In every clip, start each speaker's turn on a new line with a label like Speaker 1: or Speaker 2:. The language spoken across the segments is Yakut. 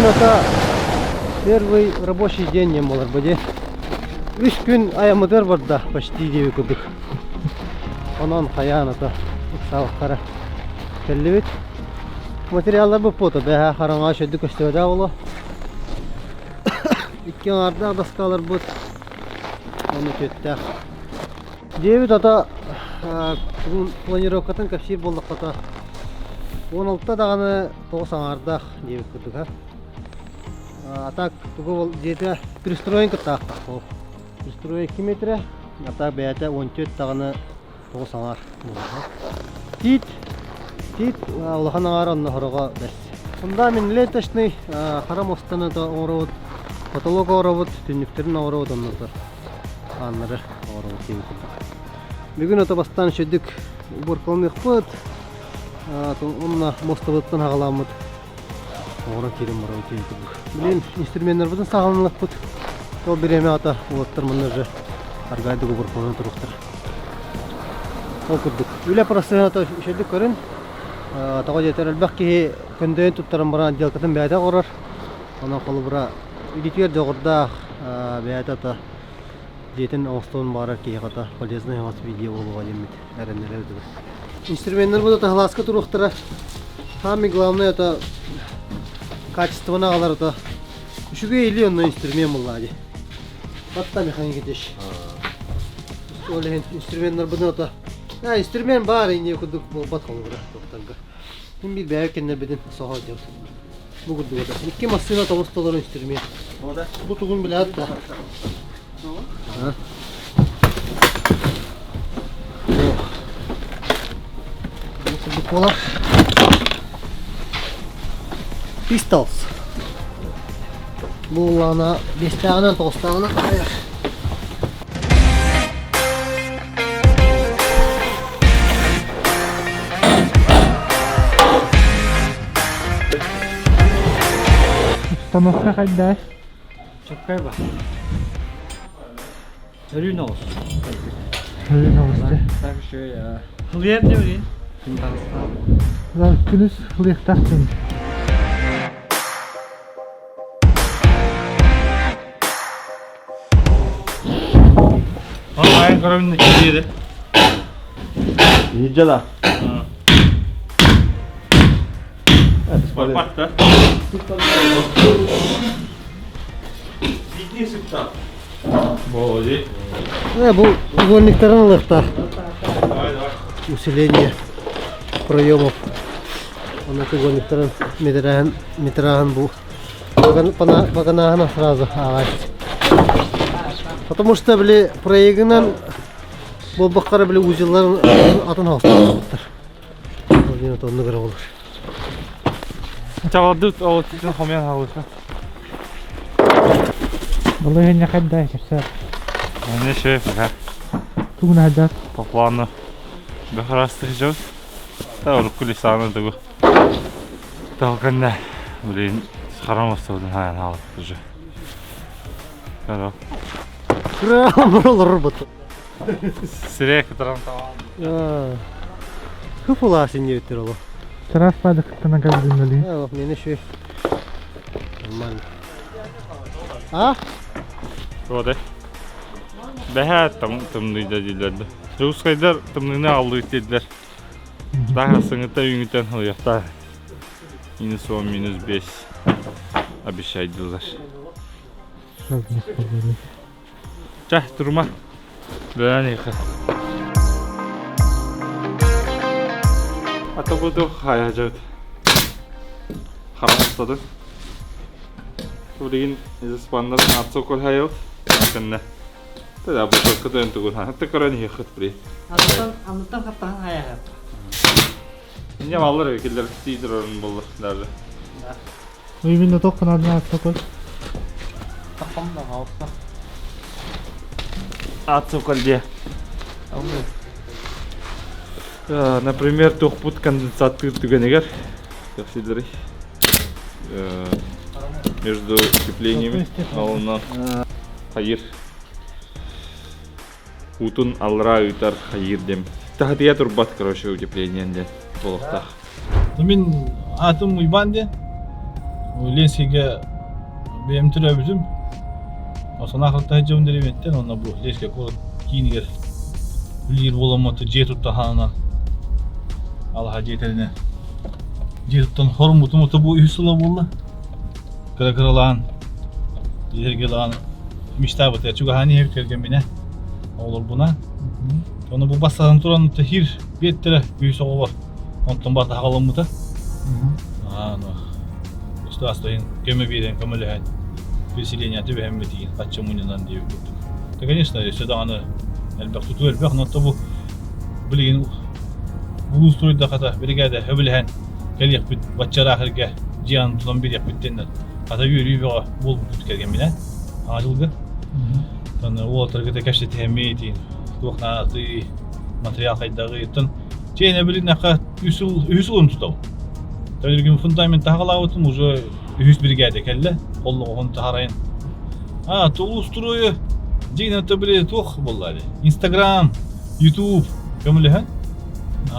Speaker 1: Бүгүн ата первый рабочий день диэн буолар бу дии. Үс күн айаммытыгар барда почти диэби курдук. Онон хайаан ата ыксаабакка кэллибит. Материаллар буппута бэһэ хараҥа үчүгэйдик көстүбэтэх буолуо. Икки аҥаардаах доскаларбыт уонна түөттээх. Дьиэбит ата планировкатын кэпсиир буоллахха 16 даҕаны тоҕус аҥаардаах диэбит курдук а. А так тугу дьиэтэ пристроен кыттаахтах ол. Пристрой 2 метрэ, а так бэйэтэ 14 даҕаны тоҕус аҥаар буолар. Тиит, тиит улахан аҥаара онно хороҕо бэс. Фундамент ленточный, хара муостаны да оҥоробут, потолок оҥоробут, түннүктэрин оҥоробут оннотор ааннары оҥоробут диэбит курдук. Бүгүн ото бастаан үчүгдүк уборкаланыахпыт, уонна муостабытыттан аҕаламмыт оҥорон киирэн барабыт диэн курдук. Билигин инструменнарбытын саҕаланыахпыт. Ол бириэмэ ата уолаттар манна уже аргайдык уборкаланан туруохтара. Ол курдук. Үлэ процеһа үчүгдүк көрүн. Тоҕо диэтэр элбэх киһи көндөйүн туттаран баран отделкатын бэйэтэ оҥорор. Онон холобура илиитигэр дьоҕурдаах бэйэтэ ата дьиэтин оҥостуон баҕарар киһиэхэ ата полезный оҥос видео буолуоҕа диэммит эрэннэрэбит. Инструменнар будут аһылааска туруохтара. Самый главное это качествоны аҕалар это үчүгэй или онно инструмент буоллаа дии. Батта механика деш. Ол иһин инструменнарбытын ото инструмент баар инньэ курдук буолбат холобура туохтарга. Мин биир бэйэ кэннэрбитин соһо дьон. Бу курдук ото. Икки массыына тоҕус толору инструмент. Бу тугун билээт да. Бу курдук буолар. Pistols. Бу улаана биэстээҕинэн тоҕустааҕынан хайар.
Speaker 2: Установка хайдах?
Speaker 3: Чөккөй ба. Өрүү ноҕус.
Speaker 2: Өрүү ноҕус дьэ.
Speaker 3: Так еще я. Хлеб не блин.
Speaker 2: Күнүс хлебтаах дьон.
Speaker 4: Айан көрөмүн кириэде.
Speaker 1: Иджала.
Speaker 4: Барбат да. Иди сыпта. Молодец.
Speaker 1: Бу угольниктарын ылыахтаах. Усиление проемов. Онно угольниктарын метраһын, метраһын бу баганаһына сразу ааҕааччы. Потому что били проегынан буолбаккара били узелларын атын хаустаабыттар. Ол оннук эрэ болар.
Speaker 4: Чаҕылдыт ол титин хомуйан хаалыта.
Speaker 2: Балаһыанньа хайда кэпсээр.
Speaker 4: Оны шеф, ха.
Speaker 2: Тугун хайдар?
Speaker 4: По плану. Бөхрастых жыл. Та урукку лисаны тугу. Талканна. Блин, харам остудун хайан хаалыт уже. Хорошо.
Speaker 1: Кыра бут.
Speaker 4: Сире кытаран тамам.
Speaker 1: Хыфылаас иннибиттер оло.
Speaker 2: Чараас баада кыттана кэлбиннели.
Speaker 1: Мені шүй. Нормально. А?
Speaker 4: Туодай. Бэһээ тымныйда дииллэр да. Русскайдар тымныыны аҕаллыыт дииллэр. Таах сыҥыта үүҥүтэн ылыахтаах. Минус он, минус бес обещайдылар. Чэ, турума. Бэйэн иһэ. Ата буду хайажат. Харамыстады. Билигин изыспаннар ацокол хайыл. Кэннэ. Тада бу кытын тугун ха. Ты көрөн иһэхит при.
Speaker 3: Аннытан аннытан хаттахан хайаһат.
Speaker 4: Инне маллар киллер тиидер орун боллар даже.
Speaker 2: Уйбин тоққын ацокол.
Speaker 3: Тахам да хаалта.
Speaker 4: Ацокол де. Например, туохпут конденсаттыыр түгэнигэр кэпсииллэрий между утеплениями онно хайыр уутун аллараа ыытар хайыр диэн таһытыйа турбат короче утеплениен диэн буолуохтаах
Speaker 2: Мин аатым Уйбаан диэн.
Speaker 5: Ленскийгэ бэйэм төрөөбүтүм. Санаахалта сылдьабын дэриэбинэттэн уонна бу Ленскэй куорат киинигэр үлэлиир буоламмыт дьиэ тутта хаанынан алаһа дьиэ тэринэ дьиэ туттан хоруммутум ото бу үһүс сыла буолла. Кыра-кыралаан дьиэлэргэ мечтаабыт чугаһаан иһэбит кэргэмминэ оҕолорбуна. Ону бу бастатан туран хир биэттэрэ үһүс оҕолор онтон барыта хаҕаламмыта. Государство иһин көмө биэрэн көмөлөһөн переселение түбэһэммит иһин хаччы мунньунан диэбит курдук. Да, конечно, өссө даҕаны элбэх тутуу элбэх, но бу билигин улуустуруйдахата биригээдэ өбүлэһэн кэлиэхпит баччараах эргэ дьиэ тутан биэриэхпит диэннэр хата үөрүү бөҕө буолбуппут кэргэмминэ аҥа дьылга. Уолаттарга кэпсэтиһэммит туох наадатый материал хайдаҕый оттон чээнэ билиннэххэ үс сыл үһүс сылын тутабын. Төлөргүн фундамент таһаҕалаабытым уже үһүс биригээдэ кэллэ. Холлоҕоһун таһарайын. А, Тулууструю дьиҥинэн то били туох буолла Инстаграм, Ютуб көмөлөһөн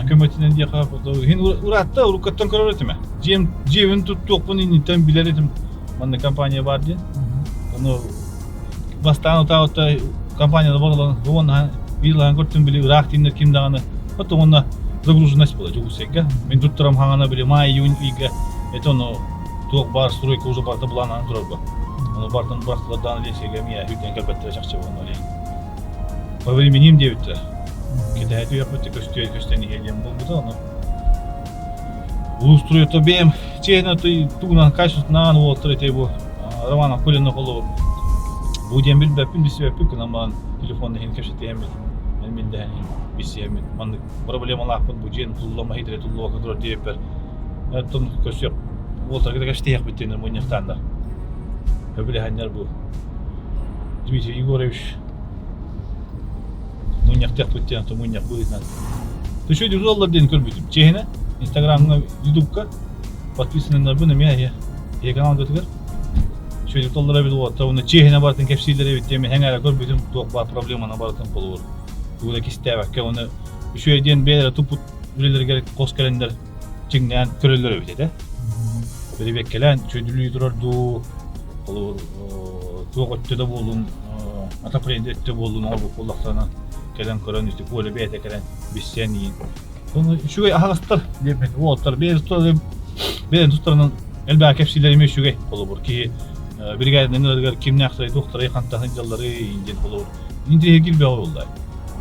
Speaker 5: көмөтүнэн диэхэ иһин ураатта уруккаттан көрөр этим. Дьиэм дьиэбин туттуохпун инниттэн билэр этим. Манна компания бар диэн. Ону бастаан утаабытта компанияда барылан уонна биир көртүм били ыраах тииннэр ким даҕаны потом уонна загруженность была Дьокуускайга мин туттарам хаҥана били май июнь ыйга это ону туох баар стройка уже барыта былааннанан турарга ону бартан бырахтылар даҕаны Ленскэйгэ эмиэ үрдэн кэлбэттэрэ чахчы буолан по временем диэбиттэр кэтэһэ түһүөхпүт көстүө көстөн иһиэ диэн буолбута ону улуустуруйата бэйэм чиэһинэ тугунан качествотынан уолаттар ити бу Роман Акулина холобур бу диэн билбэппин билсибэппин гынан баран телефон иһин кэпсэтиһэммит мен билдэһэн билсиһэммит маннык проблемалаахпын бу дьиэн туллама хитре туллубакка турар диэбиппэр оттон көрсүөх уолаттарга кэпсэтиһиэхпит диэн мунньахтааннар өбүлэһэннэр бу Дмитрий Егорович мунньахтыахпыт диэн мунньах быһыытынан Төшө дьулаллар диэн көрбүтүм. Чиэһинэ Инстаграмҥа, Ютубка подписаннарбын эмиэ эһиги каналгытыгар Сүөдүкталлара эбит уолаттар уонна чиэһинэ барытын кэпсииллэр эбит диэн мин эҥээрэ көрбүтүм туох баар проблеманы барытын холобур тугу да кистээбэккэ уонна үчүгэй диэн бэйэлэрэ туппут үлэлэригэр хос кэлэннэр чиҥнээн көрөллөр эбит этэ. Бэрэбиэккэлээн үчүгэйдүү турар дуу, холобур туох өттө да буоллун, отопление өттө буоллун оҥорбут буоллахтарына кэлэн көрөн ити Коля бэйэтэ кэлэн билсэн иин. Үчүгэй аһаҕастар диэбит уолаттар бэйэлэрин тустарынан элбэх кэпсииллэр эмиэ үчүгэй холобур киһи биригээдэнэн ыларыгар кимнээхтэрий туохтарый хантан сылдьалларый диэн холобур интириэһиргиир бөҕө буолла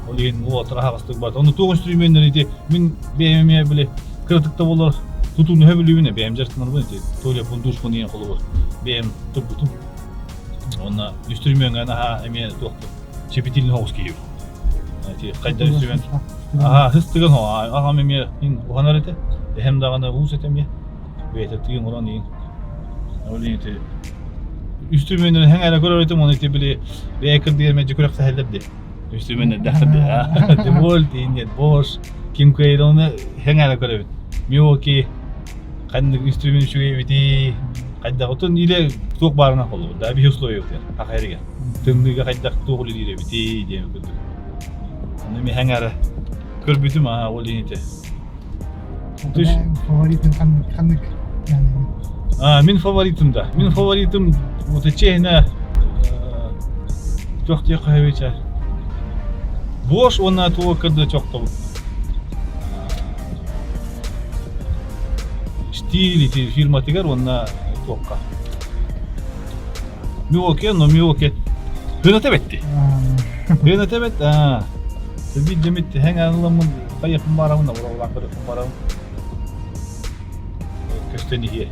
Speaker 5: ол иһин уолаттар аһаҕастык барда ону туох инструменнэр ити мин бэйэм эмиэ били кыратык да буоллар тутууну сөбүлүүбүн бэйэм дьарыктанарбын ити туалеппун душпун диэн холобур бэйэм турбутум уонна инструмеҥҥа наһаа эмиэ туох чэпитильный соҕус киһибин ити хайда инструмент аһаа сыстыган аҕам эмиэ уһанар этэ эһэм даҕаны уус этэ эмиэ бэйэтэ тыын уран иин ол иһин ити үстүрүмүөннэрин хэҥээрэ көрөр этим оны ити били бэйэ кырдыгар мэлдьи күрэхтэһэллэр дии үстүрүмүөннэрдэхтэр дии Девольт иин Бош ким кыайар оны хэҥээрэ көрөбүт Миоки ханнык үстүрүмүөн үчүгэй эбитий хайдах отон илэ туох баарынан холобур да биһи условиябытыгар аха эригэр тымныыга хайдах туох үлэлиир эбитий диэн курдук ону эми хэҥээрэ көрбүтүм аа ол иһин ити
Speaker 2: Фаворитын ханнык
Speaker 5: А, мин фаворитым да. Мин фаворитым вот чиэһинэ туох диэххэ сөбүй Бош уонна туга кырды чохтобут. Штиль ити фирматыгар уонна туохха. Миоке, но Миоке. Хыната бетти. Хыната бет, а. Биир дэҥ аныламмын хайыахпын баарабын, абыраллаан көрүөхпүн барабын. Көстөн иһиэ.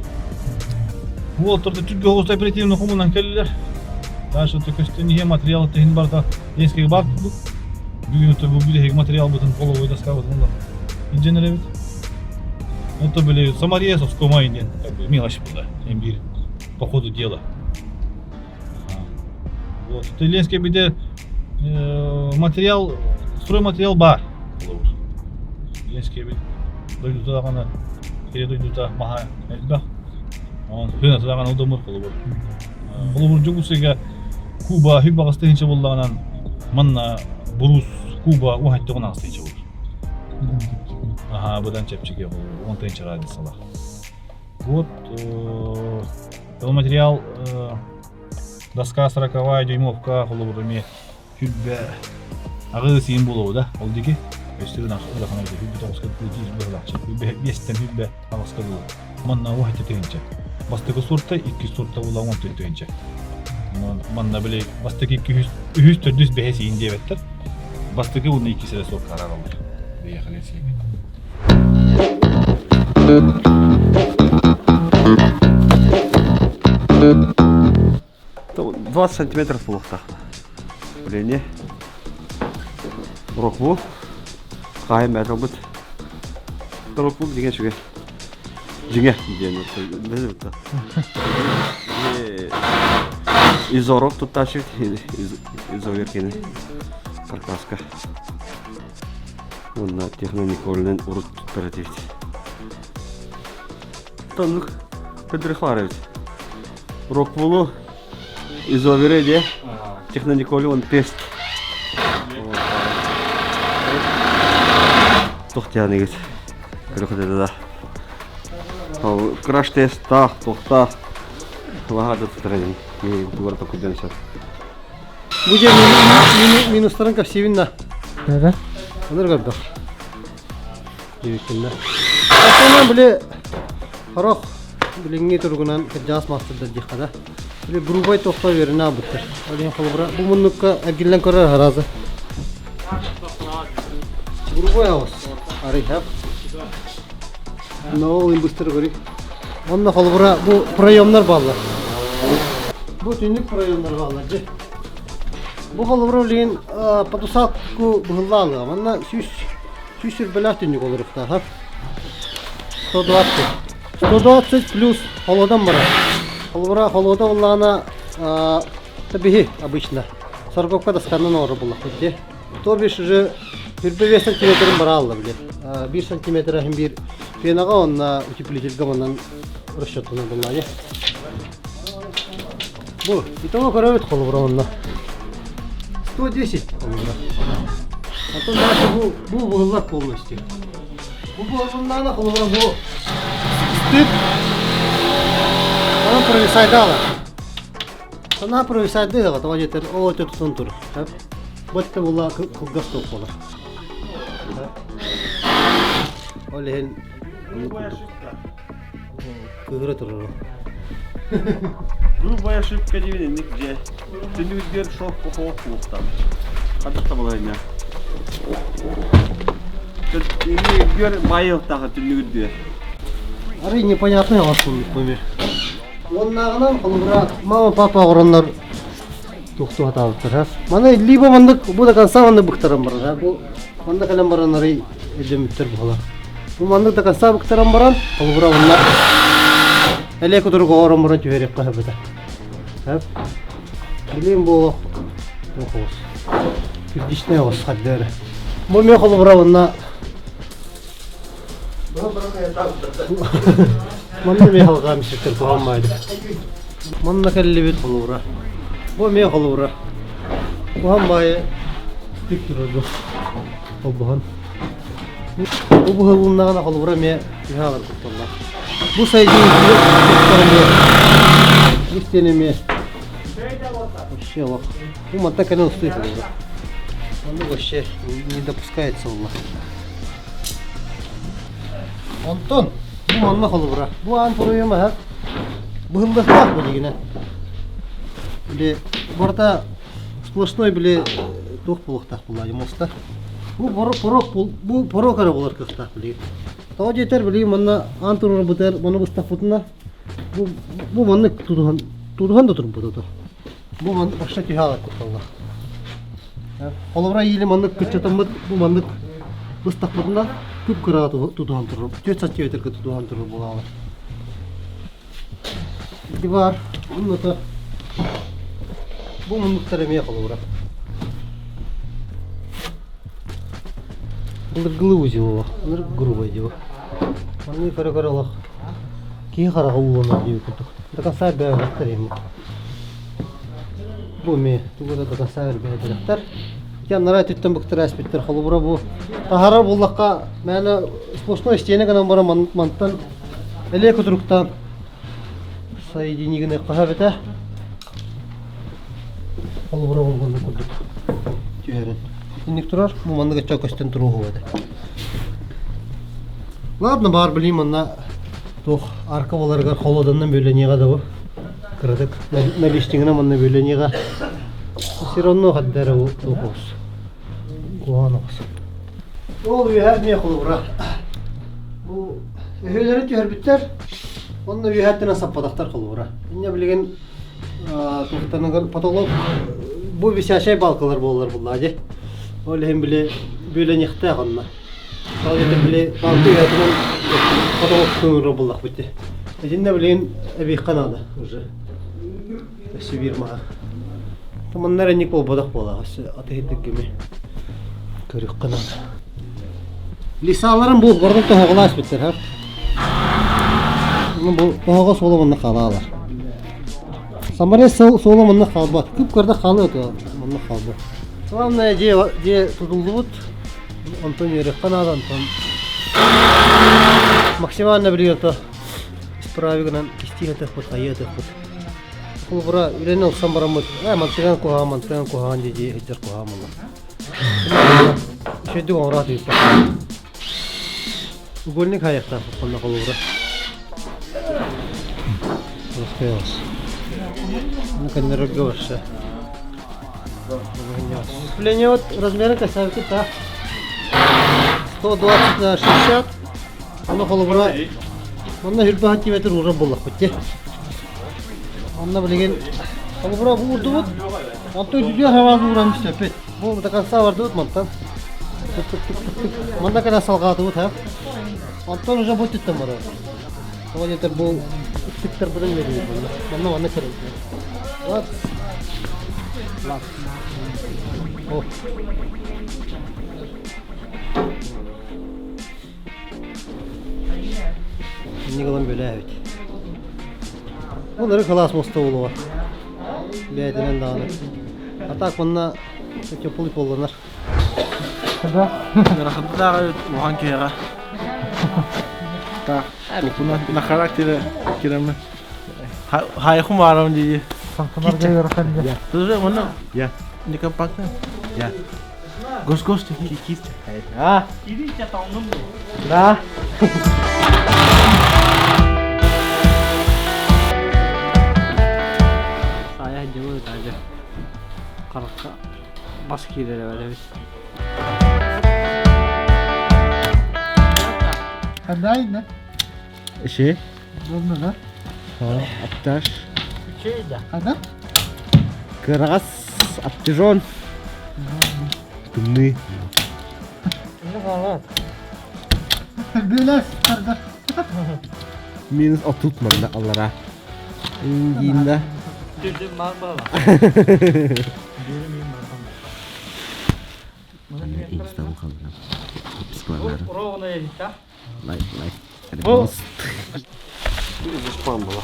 Speaker 5: Уолтарда түргө оҕус оперативно хомунан кэллилэр. Дальше көстөн иһиэ материал иһин барыта Ленскэйгэ баар курдук. Бүгүн өттө бу бүтэһик материалбытын половой доскабытын ылан илдьэн эрэбит. Это были саморез, оскомай диэн как бы мелочь была. Биир по ходу дела. Вот. Ленскэй биде материал, стройматериал баар холобур. Ленскэй бит дойдута даҕаны, кире дойдута маһа элбэх. Онон сыаната даҕаны удамыр холобур. Холобур Дьокуускайга Куба үп аҕыс тыһыынча буоллаҕынан манна Бурус Куба уһаттыгын аҕыс тыһыынча буолар. Аха, быдан чэпчэки холобур, 10 тыһыынча разницалаах. Вот. Ол материал доска сороковая дюймовка холобур эмиэ сүрбэ аҕыс иин буолуо да ол диэки өстөрүн ырахан эбитэ хүлбэ тоҕуска тиис быһылаахчы хүлбэ биэстэн хүлбэ аҕыска дылы манна уһатта тыһыынча бастакы суорта иккис суорта була 14 тыһыынча манна били бастакы икки үһүс үһүс төрдүс бэһис иин диэбэттэр бастакы уонна иккис эрэ суорка араараллар биһиэхэ сиэги
Speaker 6: 20 сантиметров буолуохтаах. Блин, Роквул. Хаайым бэт Роквул дьиҥэ үчүгэй. Дьиҥэ диэн Изорок туттааччы изовер кини каркаска. Уонна технониколунан урут туттар этибит. Тоннук көдүрүх эбит. Роквулу изовере де технониколу он тест. Тохтяныгыт. Көрөхөдө да. Краш тест таах, тохтаах. Лаһа да тутарайын. Тугар токуйдан сөп.
Speaker 1: Бу же минустарын кэпсиибин да.
Speaker 2: Да.
Speaker 1: Онор көрдөх. Диэбиккиннэ. Оттон били хорох билиҥҥи туругунан кырдьаҕас маастардар диэххэ да. Били грубай тохто үөрэнэ аабыттар. Ол иһин холобура бу муннукка эргиллэн көрөр аразы. Грубай аҕыс. Арый хэп. Но ол быстро көрүй. Онно холобура бу проемнар бааллар. Бу түннүк проемнар бааллар дьэ. Бу холобура билигин подусалку быһыллаалыга. Манна 100 сүрбэлээх түннүк олоруохтаах. 120. 120 плюс холодан барар. Холобура холода буллаҕына биһи обычно. Сорговка досканан оҥорор буллахпыт дии. То бишь уже түрбэ 5 сантиметрын бара алла били. 1 сантиметр иһин биир пенаҕа онна утеплительга манан расчеттанар буллаҕа. Бу итого көрөбүт холобура онно. 110 холобура. Потом дальше бу бу быһыллар полностью. Бу быһыллыннаҕына холобура бу стык Она провисайдала. Она провисайдыга, тоҕо диэтэр ол өтө тутун тур. Бу өттө була кылгас топ буолар. Ол иһин оннук курдук кыыһыра турар.
Speaker 6: Грубая ошибка диэн инник дьэ. Түннүгүтүгэр шов похуох кулуктан. Хадах табалайна. Түннүгүтүгэр байылтаха түннүгүтүгэр.
Speaker 1: Арый непонятный оҥостун номер. Уоннааҕынан холобура мама папа оҕороннор туохтуу сатаабыттар. Маны либо маннык бу до конца маннык быктаран барар. Бу манна кэлэн баран арый өйдөммүттэр буолар. Бу маннык до конца быктаран баран холобура онно эле кутурук оҕорон баран түһэриэххэ сөбөтө. Билим буолуох оҕус. Кирдичнэй оҕус хардыары. Бу мен холобура онно Манна эмиэ халҕаам сиртэн куһаҕан Манна кэллибит холуура. Бу эмиэ холуура. Куһаҕан баайы тик турар бу. Холбоһон. Бу быһылыннаҕына холобура эмиэ түһэ аҕар кутталлаах. Бу сайдыы эмиэ истиэн эмиэ вообще олох. Бу манта кэлэн устуй холобура. Маннык вообще не допускается улла. Онтон бу манна холобура. Бу аан проема аһа быһыллыахтаах билигинэ. Били барыта сплошной били туох буолуохтаах буолла моста. Бу порог бу порог эрэ буолар кыахтаах билигин. Тоҕо диэтэр билигин манна аан туруорбутугар маны быстахпытына бу бу маннык тутуһан тутуһан да турбут ото. Бу башта түһэ алар кутталлаах. Холобура иили маннык кыччатаммыт бу маннык быстахпытына күп-кыраҕа тутуһан турар, 4 сантиметрга тутуһан турар буолаалар. Ити баар, онното бу муннуктар эмиэ холобура. Былыргылыы узел олох, ынырык грубай диво. Маннык көрө-көрө олох киһи хараҕа ууланар диэбит курдук. До конца бэйэбэттэр ему. Бу эмиэ тугу да до конца бэйэбэттэр. Ити анараа өттүттэн быктара эспиттэр. Холобура бу таһаарар буоллахха мээнэ сплошной стене гынан баран мантан элиэ кутуруктаан Соединигини хаһа Холобура оҥоргон курдук түһэрин. Итинник турар, бу маннык өттө көстөн туруоһу этэ. Ладно, баар билим манна туох арка боларыгар холоданнан бөлөниэҕэ да бу. Кыратык наличнигынан манна бөлөниэҕэ. Все равно хаддара бу туох Куһаҕан оҕус. Ол үөһэ эмиэ холобура. Бу өһүөлэри түһэрбиттэр, онно үөһэттэн саппатахтар холобура. Инньэ билигин туохтаныгар потолок бу висячай балкалар буоллар буллаа дии. Ол иһин били бүөлэниэхтээх онно. Ол иһин били балка үөһэтинэн потолок көҥүрэ буллахпыт дии. Итиннэ билигин эбиэххэ наада уже. Өссө биир маһа. Манна эрэ инник буолбатах буолаах, өссө атыһыттык гими көрүөххэ наада. Лисаларын бу барытын тоһоҕолоон испиттэр, ха? Бу тоһоҕо суола манна хаалаалар. Самарес суола манна хаалбат. Кып-кырда хаалыа то манна хаалбат. Главное дьиэ дьиэ тутуллубут. Онтон үөрүөххэ наада, онтон максимально билигин то исправигынан кистии сатыахпыт, хайыы сатыахпыт. Холобура, үлэни ылсан бараммыт, ээ, мантыган куһаҕан, мантыган куһаҕан дии сылдьар куһаҕан буолла. Үчүгэйдик оҥороот ыыппат. Угольник хайыахтаах хонно холобура. Успеялась. Ну, көннөрөргө барса. Сцепление вот размеры косавки так. 120 на 60. Ону холобура онно хүрбэ сантиметр уурар буоллахпыт дии. Онно билигин холобура уурдубут, онтон үтүө хабаас ууран сөппүт. Бу до конца бардыбыт мантан. Тык-тык-тык-тык. Манна кэлэн салҕаатыбыт ха. Онтон уже бу өттүттэн барар. Тоҕо диэтэр бу ытыктарбытын үөрдүбүт манна. Манна манна кэлэн. Вот. О. Инник ылан бөлөөбүт. Ол кылаас муста буолуоҕа. Бэйэтинэн даҕаны. А так манна теплый полланар.
Speaker 6: Рахатдааҕы улахан киһиэхэ. Так, на характере киремин. Хайхум баарым дии.
Speaker 2: Саҥсанарга ыарахан дьэ.
Speaker 6: Тоже манна. Я. Не компактно. Я. Гос-гос киир.
Speaker 3: А? Да. Саайа дьылы таажа. Харахха бас киирэр эбит.
Speaker 2: Хадайна.
Speaker 6: Иши.
Speaker 2: Удобно, да?
Speaker 6: Апташ.
Speaker 2: Хада?
Speaker 6: Кырагас аптижон. Тымныы.
Speaker 2: Бөлөс тардар.
Speaker 6: Минус 30 манна аллара. Индиинда.
Speaker 3: Дүрдүм маар бала.
Speaker 6: Инстаграм халына. Подпискалар.
Speaker 3: Ровно едет,
Speaker 6: Лайк, лайк.
Speaker 1: Испан была.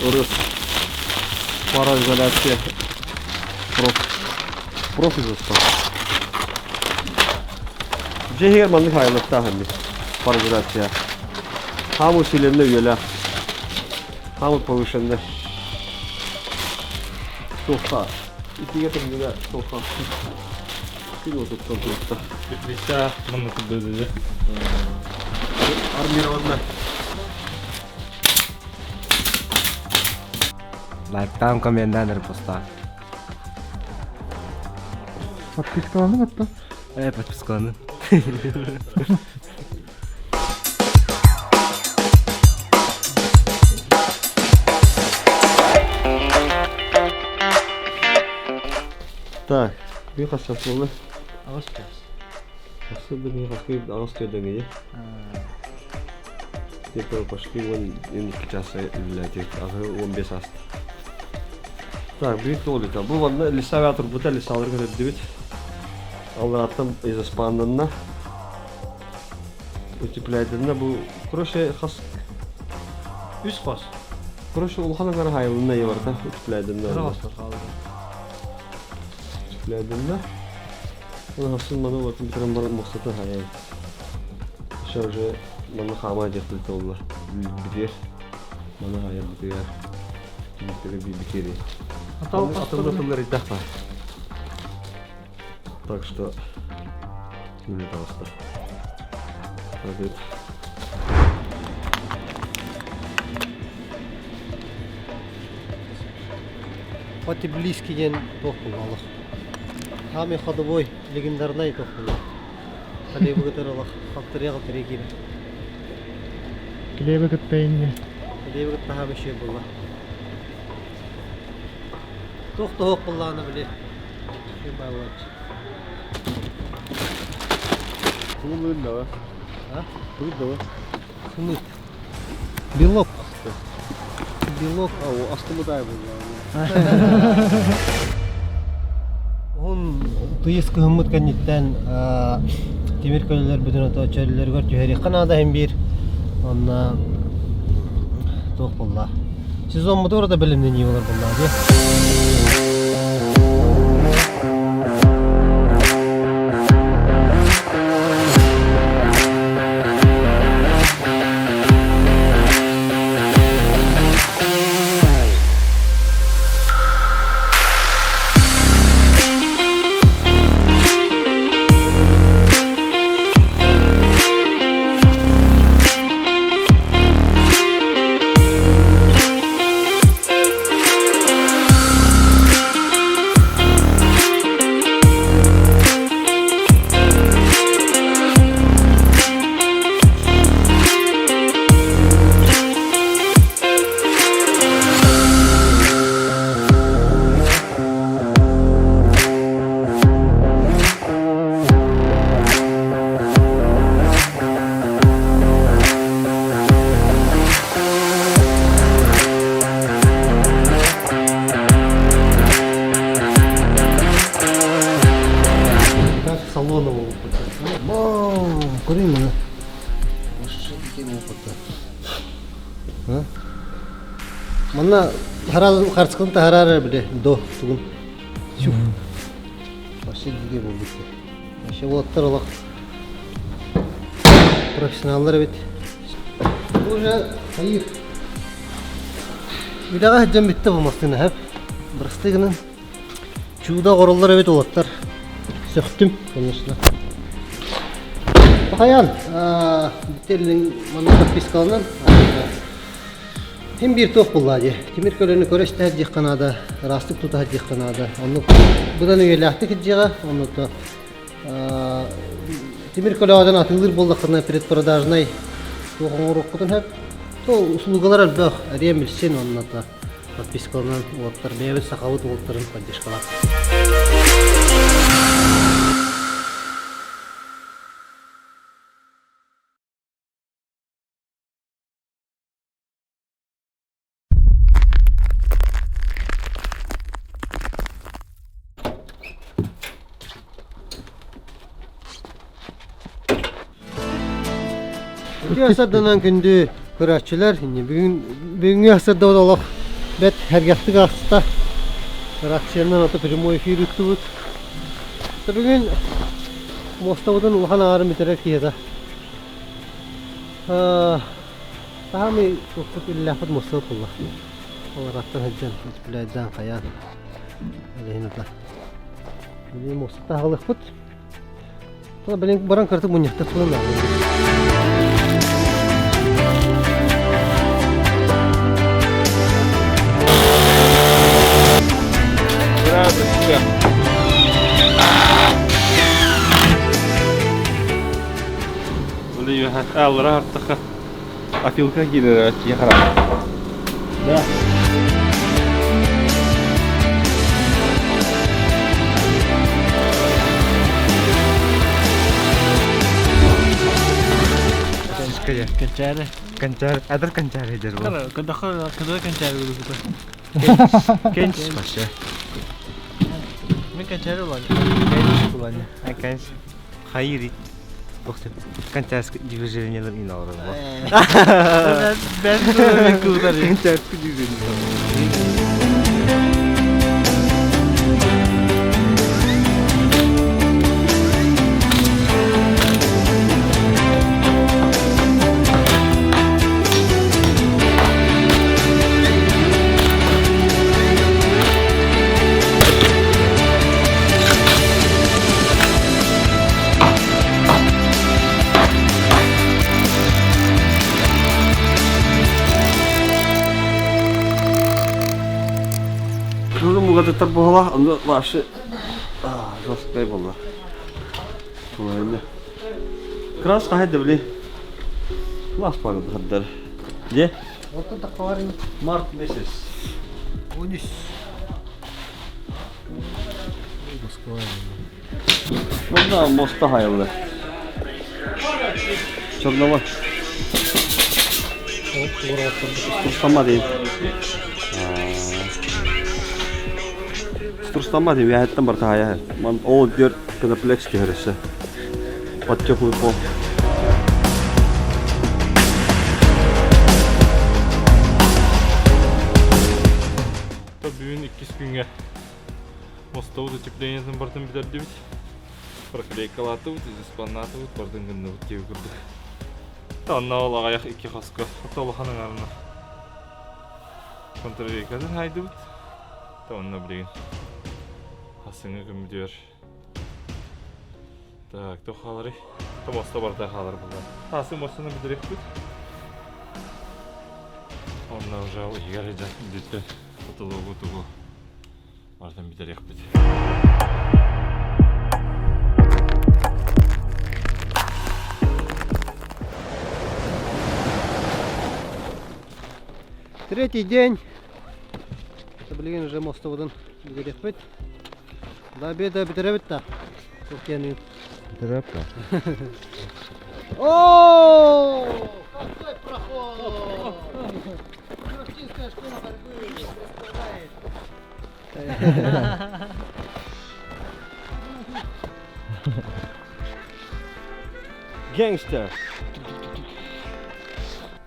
Speaker 1: Урус. Пароизоляция. Проф. Профизоспан. Дьиһигэр маннык хайылыктаах эмит. Пароизоляция. Хаамы усиленный үйэлээх. Хаамы повышенный. Туохха. Итигэ тымныыга туохха. Күн уотуттан туохта.
Speaker 4: Теплица манна курдук
Speaker 1: Армированно.
Speaker 6: Лайктаан, коммендаан репостаан.
Speaker 2: Подпискаланып атта.
Speaker 6: Подпискаланын.
Speaker 1: Так, bir хас буолла.
Speaker 3: Аҕыс чаас.
Speaker 1: Хасы bir хаска аҕыс төрдөҥөйө. Где-то почти 12 часа үлэлээтик. Аҕы 15 аста. Так, биир туолута. Бу манна лесавиатор турбута лесаларга көрдүбүт. Аллараттан изоспаннанна. Утепляйдынна бу короче хас
Speaker 3: Үс хос.
Speaker 1: короче улахан аҥара хайылынна барда утепляйдынна.
Speaker 3: Кыра хостор хаалла.
Speaker 1: Утепляйдынна. Оны хассын маны отын биtirен бар мақсаты хайай. Еще уже маны хама диэхтил толла. Битер.
Speaker 6: Маны айарбытыгар түмүктэрэ биирдикери. Атыллар иддах бар. Так что үлэ таҕыста. Хадыр.
Speaker 1: Хоть и близкий диэн туох буолла Самый ходовой легендарный туох буолла Халебы кытары олох халтырыа-халтырыа киирэр.
Speaker 2: Килиэби кытта инньэ.
Speaker 1: Килиэби кытта хаама үчүгэй буолла. Туох да суох буоллаҕына били үчүгэй баалааччы.
Speaker 6: Тугун да
Speaker 1: А?
Speaker 6: Тугун да
Speaker 1: Сымыт. Белок. Белок.
Speaker 6: А, астымыдай буолла.
Speaker 1: Уһун тыйыс кыһыммыт кэнниттэн тимир көлөлөрбүтүн ото чөллөрүгэр түһэриэххэ наада иһин биир. Онно туох буолла? Сезоммутугар да бэлэмнэнии болар буолла дии. Как салона Вау, көрейін міне. Манна харцкын таһарар биле до тугун. Чуф. Вообще диге болбут. Вообще уолаттар олох профессионаллар эбит. Уже хайыр. Үлэҕэ сылдьан бүттэ бу массыына хэп. Бырастыы гынан чудо оҕороллор эбит уолаттар. Сөхтүм, конечно. Хайаан, бүтэллин манна подпискаланан Син биир туох буоллаа дии. Тимир көлөнү көрө истэ сылдьыахха наада, ыраастык тута сылдьыахха наада. Оннук быдан үйэлээхтик сылдьыаҕа, оннута тимир көлөҕөтөн атыылыыр буоллаххына предпродажнай туох оҥоруоххутун сөп. То услугалар элбэх, эриэн билсин оннута подпискаланан уолаттар бэйэбит сахабыт уолаттарын поддержкалаах. Үтүө сарданан күндү көрөөччүлэр, бүгүн бүгүҥҥү сарда олох бэрт сэргэхтик ааста. Рациянан ото прямой эфир ыыттыбыт. Бүгүн муостабытын улахан аҥаарын бүтэрэр киһиэхэ Саамай туохпут иллээхпит муостабыт буолла. Ол ыраахтан сылдьан, үспүлээйдээн хайаан илиһин ыта. Билигин муостата аҕалыахпыт. Билин баран кыратык мунньахтахпытын
Speaker 4: Здравствуйте. Аллара артаха Опилка киирэр киһи хараҕа.
Speaker 1: Да.
Speaker 3: Кончары.
Speaker 6: Кончары. Адыр кончары дер бу.
Speaker 3: Кыдахы кыдахы кончары буду.
Speaker 6: Кенч башы.
Speaker 3: Мен кончары улан. Кенч улан.
Speaker 6: А кенч. Хайри. Кончарский движениелер ин алыр.
Speaker 3: Ben ben
Speaker 6: Кончарский движение. Тугатыттар буола, онно вообще жесткай буолла. Тулайны. Крас хаһай да били. Класс пагы хаддар. Де?
Speaker 1: Оттон таххаварын
Speaker 6: Март месяц.
Speaker 1: 13.
Speaker 6: Мында моста хайылды. Черного. Турстама дейм. Турстама дейм, яһеттен бар тахая. Ман ол дер пеноплекс кehересе. Под теплый пол.
Speaker 4: Бүгүн иккис күҥҥэ мостовут утеплениетын бартын бүтэрдибит. Проклейкалаатыбыт, изоспаннаатыбыт, бардын гынныбыт диэби курдук. Онно ол аҕыйах икки хоско, ото улахан ыҥарына контррейкатын хаайдыбыт. Онно билигин хасыҥҥы күммүтүгэр Так, туох хааларый? Мосто барыта хаалар буолла. Таасын мостуну бүтэриэхпит. Онно уже иһигэр сылдьан бүттэ. Потологу тугу барытын бүтэриэхпит.
Speaker 1: Третий день. Билигин уже мостоводун бүтэриэхпит. До обеда бүтэрэбит да. Кухняны. О, какой проход! Чурапчинская школа борьбы представляет.
Speaker 6: Gangster.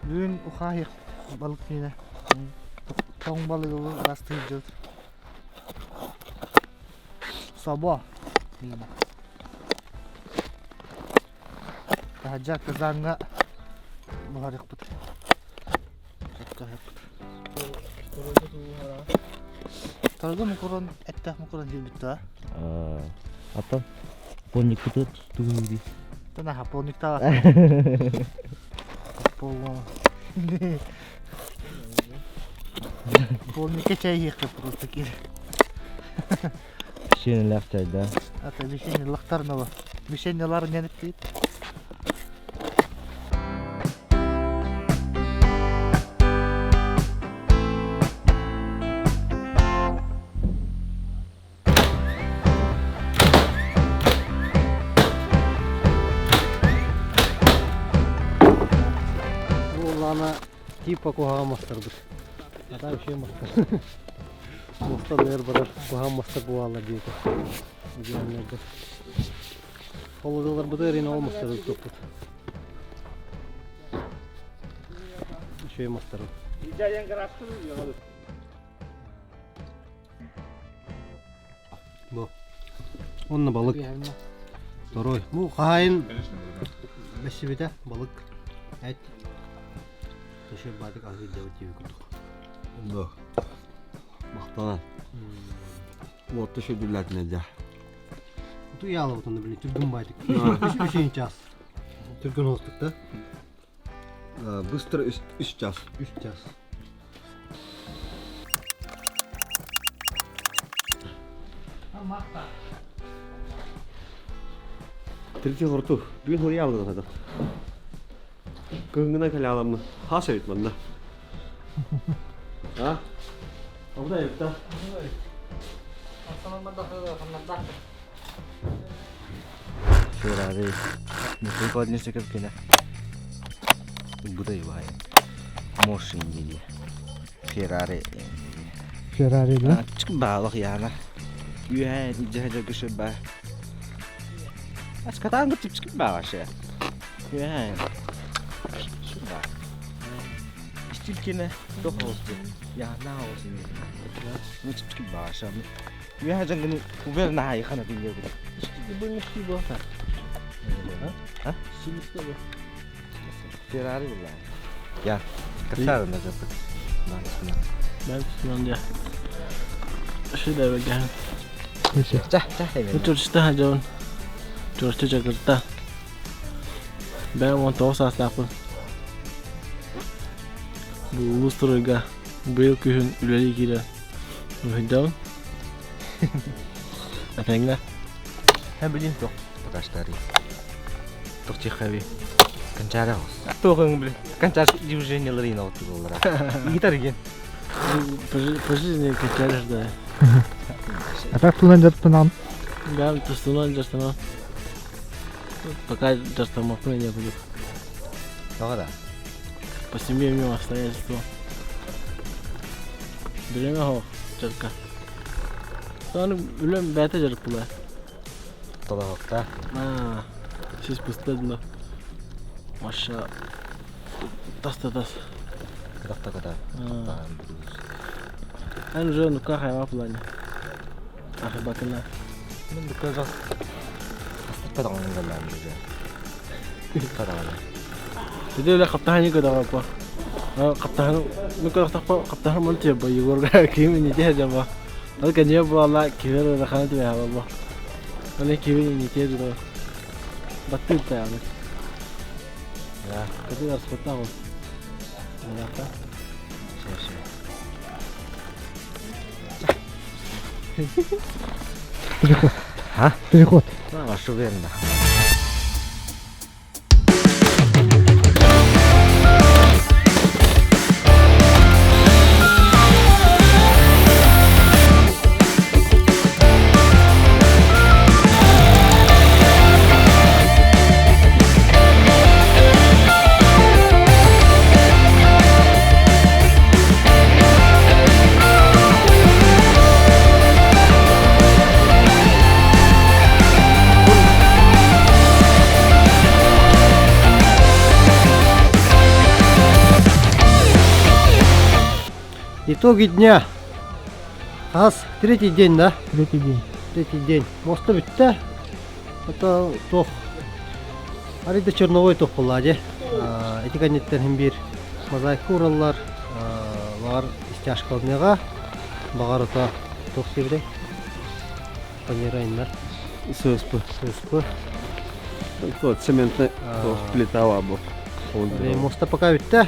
Speaker 2: Бүгүн ухаһык балык миинэ. Тоҥ балыгы ырастыыр дьыл. Собо миинэ. Таһырдьа казаҥҥа буһарыахпыт. Кыһыппыт. Торго мукурун, эттээх мукурун диэбит дуо?
Speaker 7: Аттан полникпыты тугун
Speaker 2: Танаха полниктаах. Полникка чай иһиэххэ просто киир.
Speaker 7: Печеньелээх чай да.
Speaker 2: Ата печеньелахтар нова. Печеньелар не диит.
Speaker 1: Буоллаҕына типа куһаҕан мастарбыт. А там вообще мастар. Мостан өр барар куһаҕан мастар буолаллар диэтэ. Идеальнайдар. Холодиларбытыгар ин ол мастары туппут. Үчүгэй мастары. Бу. Онно балык. Второй. Бу хаһайын бэссибитэ балык. Эт. Еще баатык аһыы дьабыт диэби курдук.
Speaker 6: Да. Махтанан. Уотта шөдүлләтинэ дьэ.
Speaker 1: Ту яалабытын билин түргүн баайтык. Үч час. Түргүн оостук да.
Speaker 6: Быстро үс час.
Speaker 1: Үс час.
Speaker 6: Третий хорту. Бүгүн хуруйаалыгын хата. Кыһыҥҥынан кэлэ Хас эбит манна. А? Абыдай эбит да?
Speaker 7: Феррари. Прикольный картина. Будай бай. Мошин диye. Феррари.
Speaker 2: Феррари да?
Speaker 7: Чык баалах яна. Үһэ дьэһэ көшө ба. Аскатаан чык чык бааша. Үһэ. Ба. Стилькине дохосты. Я на осин. Ну чык чык бааша. Үһэ жаңгыны увер на хайхана динге бу. А? Феррари була. Я. Касар на жапыт.
Speaker 3: Ben diye. Şöyle bir gel.
Speaker 7: За за.
Speaker 3: Чурчта дьон. Чурча чакырта. Бэйэм 19 саастаахпын. Бу улуус туруйга быйыл күһүн үлэлии киирэн уһуйдабын. Этэҥҥэ.
Speaker 7: Һэ билин туох покажтарый. Туох чихави. Кончара хос.
Speaker 3: Туох билин.
Speaker 7: Кончар движениялары инауттулалара. Гитар ген.
Speaker 3: По жизни кончаришь, да.
Speaker 2: А так тунан дьарыктанан.
Speaker 3: Да, тустунан дьарыктанан. Пока дьарыктаммаппын не будет.
Speaker 7: Тоҕо да?
Speaker 3: По семейным обстоятельствам. Бириэмэ суох дьарыкка. Аны үлэм бэйэтэ дьарык буолар.
Speaker 7: Толоһукта.
Speaker 3: Аа, сис быстыа дно. Маша тас да тас.
Speaker 7: Кытахта кыта.
Speaker 3: Эн уже ну-ка хайма плане. Ахыбакына.
Speaker 7: Мен дукка жас. Астырта даҕаны галлаан уже. Хадаҕаны.
Speaker 3: Тиде үлэ хаптаһан көдөҕө Хаптаһан ну көрөхтөхпө хаптаһан мон тиэбэ Егорга ким инитиэ дьаба. Ол кэньэ буолла кивер ырахан түбэһэ буолла. Оны кивин инитиэ дьула. Баттыыр таягы. Кытыы арспыттаах ол. Мыраата.
Speaker 1: Переход.
Speaker 7: А?
Speaker 1: Переход.
Speaker 7: Вашу верно.
Speaker 1: Итоги дня. Хас третий день, да?
Speaker 2: Третий день.
Speaker 1: Третий день. Муоста бүттэ. Это туох. Арыйда черновой туох буолла дии. Ити кэнниттэн син биир мозаика уураллар. Баҕар стяжкаланыаҕа. Баҕар ото туох диэбитэй? Фанера иннар.
Speaker 6: ССП.
Speaker 1: ССП.
Speaker 6: Вот цементная плита бу.
Speaker 1: Муоста пока бүттэ.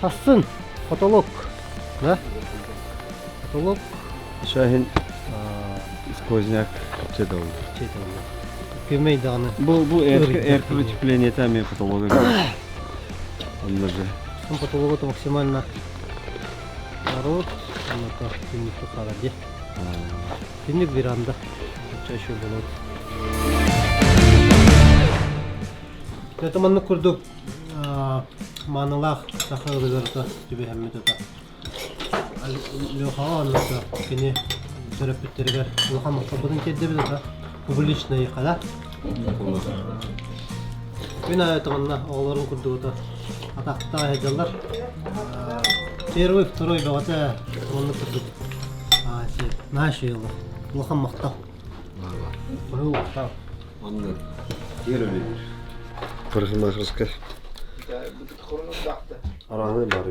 Speaker 1: Хассын. Потолок. Да? Потолок.
Speaker 6: Шахин сквозняк чедол.
Speaker 1: Күмэй даҕаны.
Speaker 6: Бу бу эркер утепление там потолога. Он даже.
Speaker 1: Он потолок максимально народ, он это түннүк тухара дии. Түннүк веранда. Чаще болот. Это маннык курдук маанылаах саха ырыгырыта түбэһэммит ата. Лехаҕа оннука кини төрөппүттэригэр улахан махталбытын тиэрдэбит ата публичный хада. Күн аайы манна оҕолорун курдугута атахтаах сылдьаллар. Первый, второй бөҕөтө оннук курдук наһаа үчүгэй улахан махтал.
Speaker 6: Махтал. Онно киэр өлүөр. Парикмахерская. Араны бар.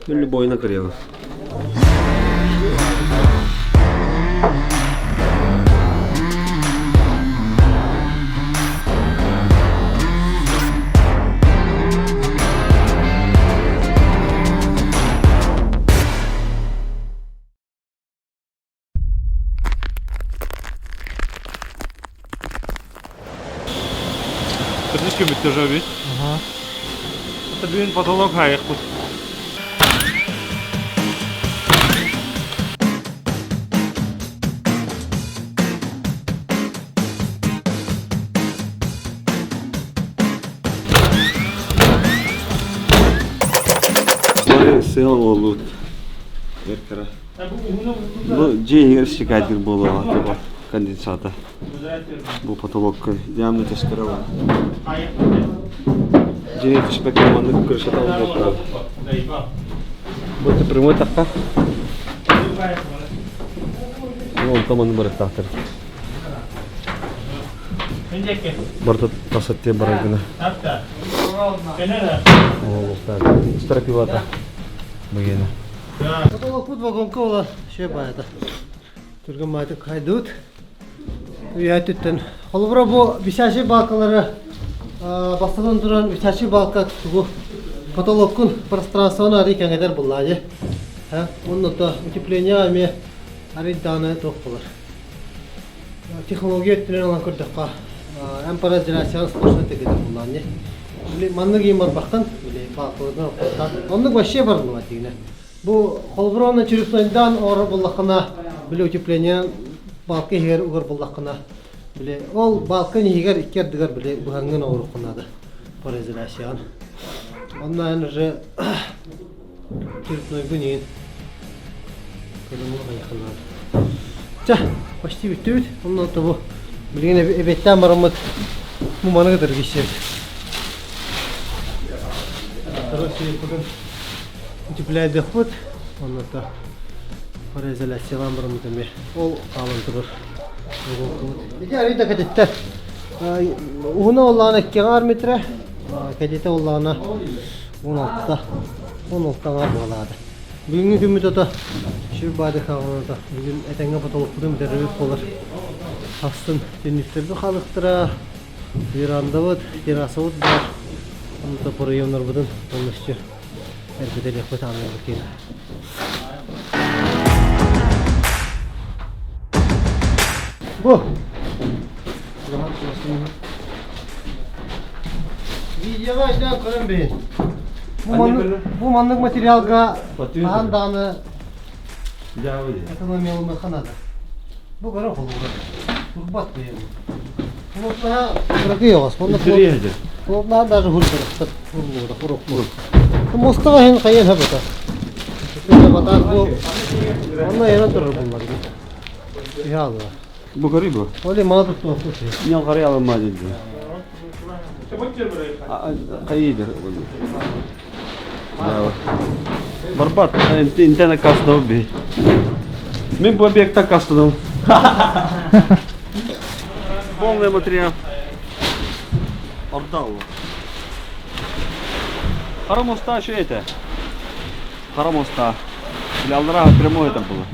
Speaker 6: Мен любойна кырыйабын.
Speaker 4: Төрдүс күммүт тоже эбит. Это бүгүн потолок хайыкпыт.
Speaker 6: Сыал буолбут. Эркара. Бу дьиэ иһигэр шикайдыр буолуоҕа конденсата. Бу потолокка явно тэскэрэ бар. Дьиэ түспэккэ маннык крышата буолуохтаах. Бу прямой тахха. Онтон маннык барыктаахтар. Барыта тас өттүн барар гына. Стропилата. Быгена.
Speaker 1: Потолокпут вагонка буолан үчүгэй баайда. Түргэн баайдык хайдыбыт. Үйэ өттүттэн. Холобура бу висячий балкалары бастатан туран висячий балка тугу потолоккун пространствоны арый кэҥэтэр буллаа дии. Онно утепление эмиэ Арый даҕаны туох буолар. Технология өттүнэн ылан көрдөххө, эн паразиляцияҕа сплошной тыгыда буллаан дии. Били маннык иин барбаххын, били баалкаларынан охтоттаан. Оннук вообще барыллыбат дигинэ. Бу холобура уонна черепнойдаан оҥорор буоллаххына, били утепление балка иһигэр угар буоллаххына, били ол балка иһигэр икки ардыгар били быһаҥҥын оҥоруоххун наада паразиляцияҕын. Онно эн уже черепнойгун иһин көрүҥү хайаххын наада. Чэ, почти бүттүбүт. Онно тобу билигин эбиэттээн бараммыт бу маны кытары киирсэбит. Второй Утепляйдыахпыт, онно пароизоляциялаан бараммыт эмиэ ол хаалан турар уголкабыт. Ити арыый да кэтиттэр. Уһуна оллаҕына икки метрэ, кэтитэ оллаҕына 16, 16 аҥаар буолаата. Бүгүҥҥү күммүт ото сүр баады хаалана бүгүн этэҥҥэ потолокпутун бүтэрэрбит буолар. Хастын түннүктэрбит хаалыктара, верандабыт, террасабыт баар. Онно проемнарбытын полностью Эрбэтэлиэхпит ааннарбыт киһи. Бу. Видеоҕа өйдөөн көрөн бэйин. Бу маннык материалга хаһан даҕаны экономиялымыахха наада. Бу көрө холугар. Турбат бэйэм. Плотнаһа кыракый оҕос. Плотнаһа даже хурдырахтар. Мостаҕа иһин хайыан сөп этэ. Батаах бу онно эрэн турар буллар. Түһэ алла.
Speaker 6: Бу көрүй бу.
Speaker 1: Оли мала туттуохпут.
Speaker 6: Ньол қарай алынма деді. Хайыйдыр. Барбат, интена кастынау би. Мен бу объекта кастынау. Полный материал. Ордал. Хара моста что это? Хара моста. Или Алдара прямой это было.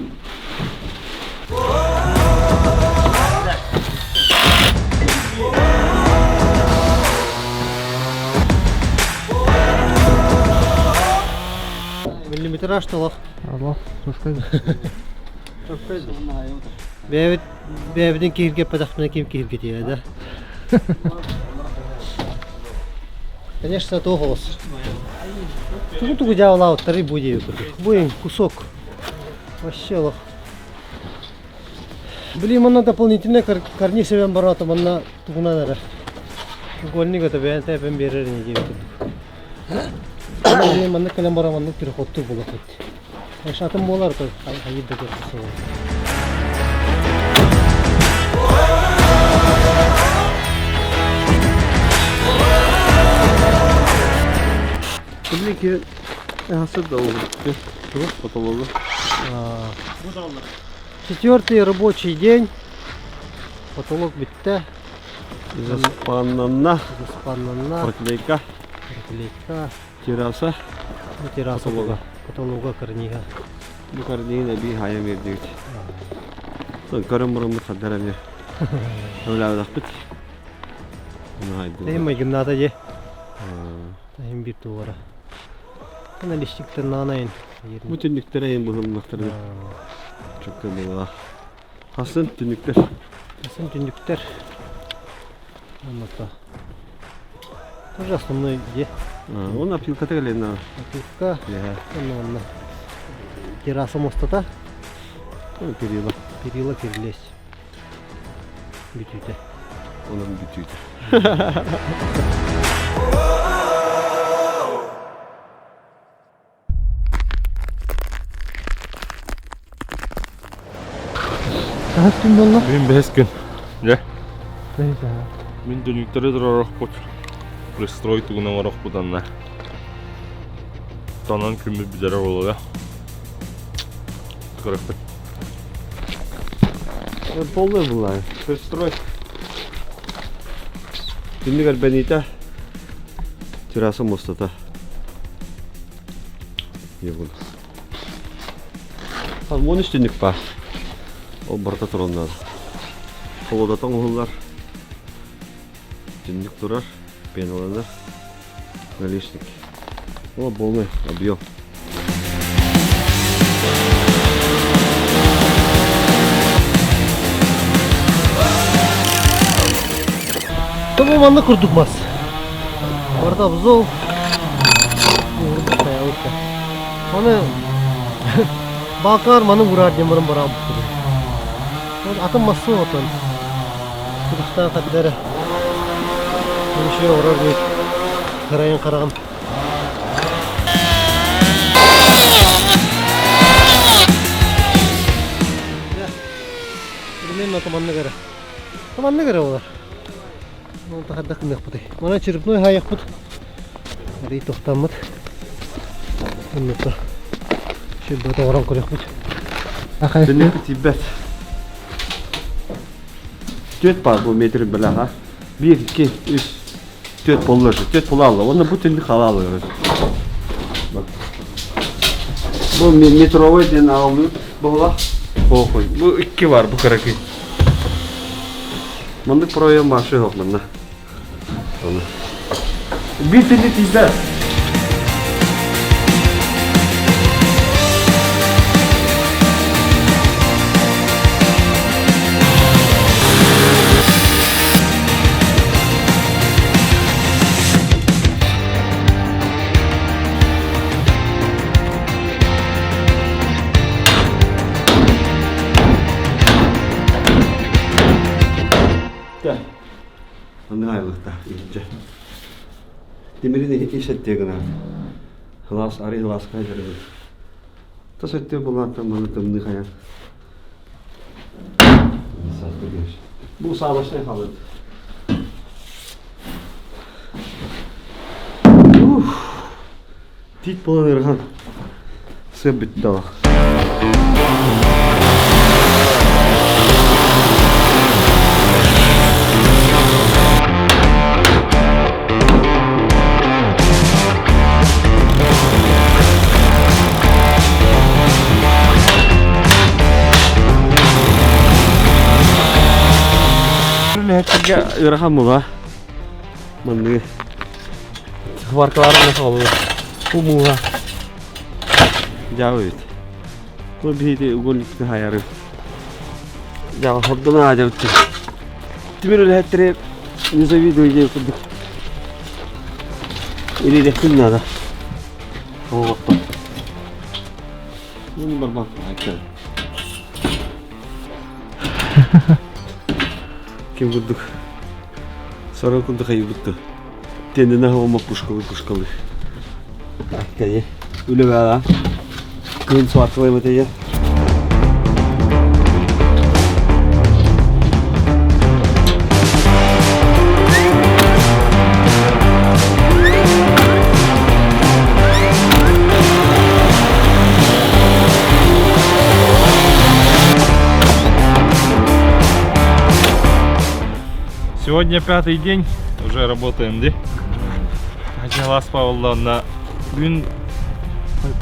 Speaker 1: Миллиметраж толох.
Speaker 2: Алло, слушай.
Speaker 1: Бэйэбит бэйэбитин киһиргэппэтэхпинэ ким киһиргэтиэ да. Конечно, туох олус. Тугу тугу дьаалаабыттарый бу диэби курдук. Бу кусок. Вообще олох. Блин, манна дополнительный карниз эбэн бараата манна тугунан эрэ. Угольник это бэйэн тэпэн биэрэр ини диэби курдук. Блин, манна кэлэн баран маннык переходтур буолуохпут. Атын буолар то хайыр да көрсө.
Speaker 6: Билики хасыр да ол. Потологу.
Speaker 1: Четвертый рабочий день. Потолок бүттэ.
Speaker 6: Заспаннанна.
Speaker 1: Заспаннанна.
Speaker 6: Проклейка.
Speaker 1: Проклейка.
Speaker 6: Терраса.
Speaker 1: Терраса
Speaker 6: Потолога.
Speaker 1: Потолога карнига.
Speaker 6: Бу карниһин эбии хайа биэрдибит. Көрөн бараммыт хаддар эмиэ. Өлөөдөхпүт.
Speaker 1: Тайым майгыннаата дьэ. Тайым биир туора. Наличниктер наанайын.
Speaker 6: Бу түннүктэр эйин быһылыннахтарына. Чөккө буолаа. Хасын түннүктэр.
Speaker 1: Хасын түннүктэр. Онното. Тоже основной где?
Speaker 6: Он опилката кэлэн
Speaker 1: Опилка. Онно терраса мостата.
Speaker 6: Перила.
Speaker 1: Перила кирилес. Бүтүүтэ.
Speaker 6: Онон бүтүүтэ.
Speaker 2: Хаһыс күн буолла?
Speaker 4: Бүгүн бэһис күн. Дьэ. Мин түннүктэри турар Пристрой тугунан оҥорохпут анна. Тонон күммүт бүтэрэр буолуо. Көрөхпүт.
Speaker 6: Полный была. Пристрой. Түннүк эрбэниитэ. Терраса муостата. Уон үс түннүк баар. Ол барыта туран наада. Холодата оҥоһуллар. Түннүк турар, пеналанар. Наличник. О, полный объем.
Speaker 1: Бу манна курдук мас. Барыта обзол. Уурдук хайалыкта. Оны балкар маны урар диэн баран баран Атын массы отон. Кыргызстан хаддара. Еще урар диэт. Карайын караган. Примерно туманнык эрэ. Туманнык эрэ буолар. Ол тахардах гыныахпытый. Манан черепной хаайахпыт. Арый тохтаммыт. Оннука. Шилбэт оҥорон көрүөхпүт.
Speaker 6: Түннүк тиийбэт. Түөрт баар бу метр бэлэҕэ. Биир, икки, үс, түөрт буолла уже. Түөрт була алла. Уонна бу түннүк халаалыыр. Бу метровой диэн аҕалыы буолла. Похуй. Бу икки бар, бу кыракый. Маннык проем башы yok манна. Биир түннүк тиийбэт. Анны айлыкта иһирдьэ. Тимирин ис өттүө гынаат. Сылаас арый сылааска дьарыгын. Тас өттүө булааттан маны тымныы хайан. Бу саалаштай халыт. Тиит буолан ыарахан. Сыа бүттэ олох. Үлэһиттэргэ ыарахан була. Манныгы Варкаларын холу. Кумуга. Дьаабы эбит. Бу биһиги угольникты хайары. Дьаабы хордуна аадьабыт. Тимир үлэһиттэри не завидую диэн курдук. Илиилэхпин наада. Оҕоттон. Ну, барбан. Ким курдук. Сорох курдук хайыбытты. Тиэннэнэ ома пушкалы пушкалы. Кэйе. Үлэ баара. Кыын суаттылай матайа.
Speaker 4: Сегодня пятый день, уже работаем, да? Началась Павловна. Бүгүн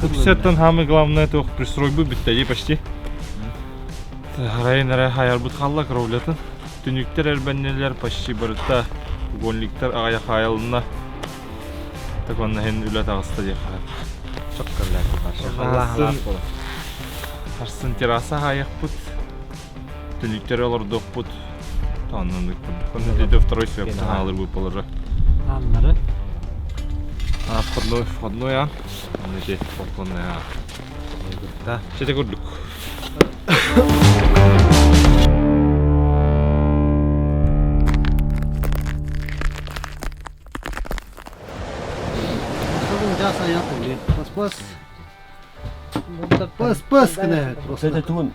Speaker 4: үксэттэн самый главное туох пристройбу бүттэ дии почти. Райын эрэ хайарбыт халла кровлятын. Түнүктэр эрбэннилэр почти барыта угольниктар аҕайах хаайылынна. Так онно иһин үлэ таҕыста диэххэ. Сарсын терраса хаайахпыт. Түнүктэри олордуохпут. Оннук курдук. Второй свет хаалыр буолар.
Speaker 3: Ааннары.
Speaker 4: А, входной, входной аан. Онно ити балконный аан.
Speaker 3: Да.
Speaker 4: Чете курдук.
Speaker 1: Пас-пас. Пас-пас гына просто.
Speaker 6: Это тугун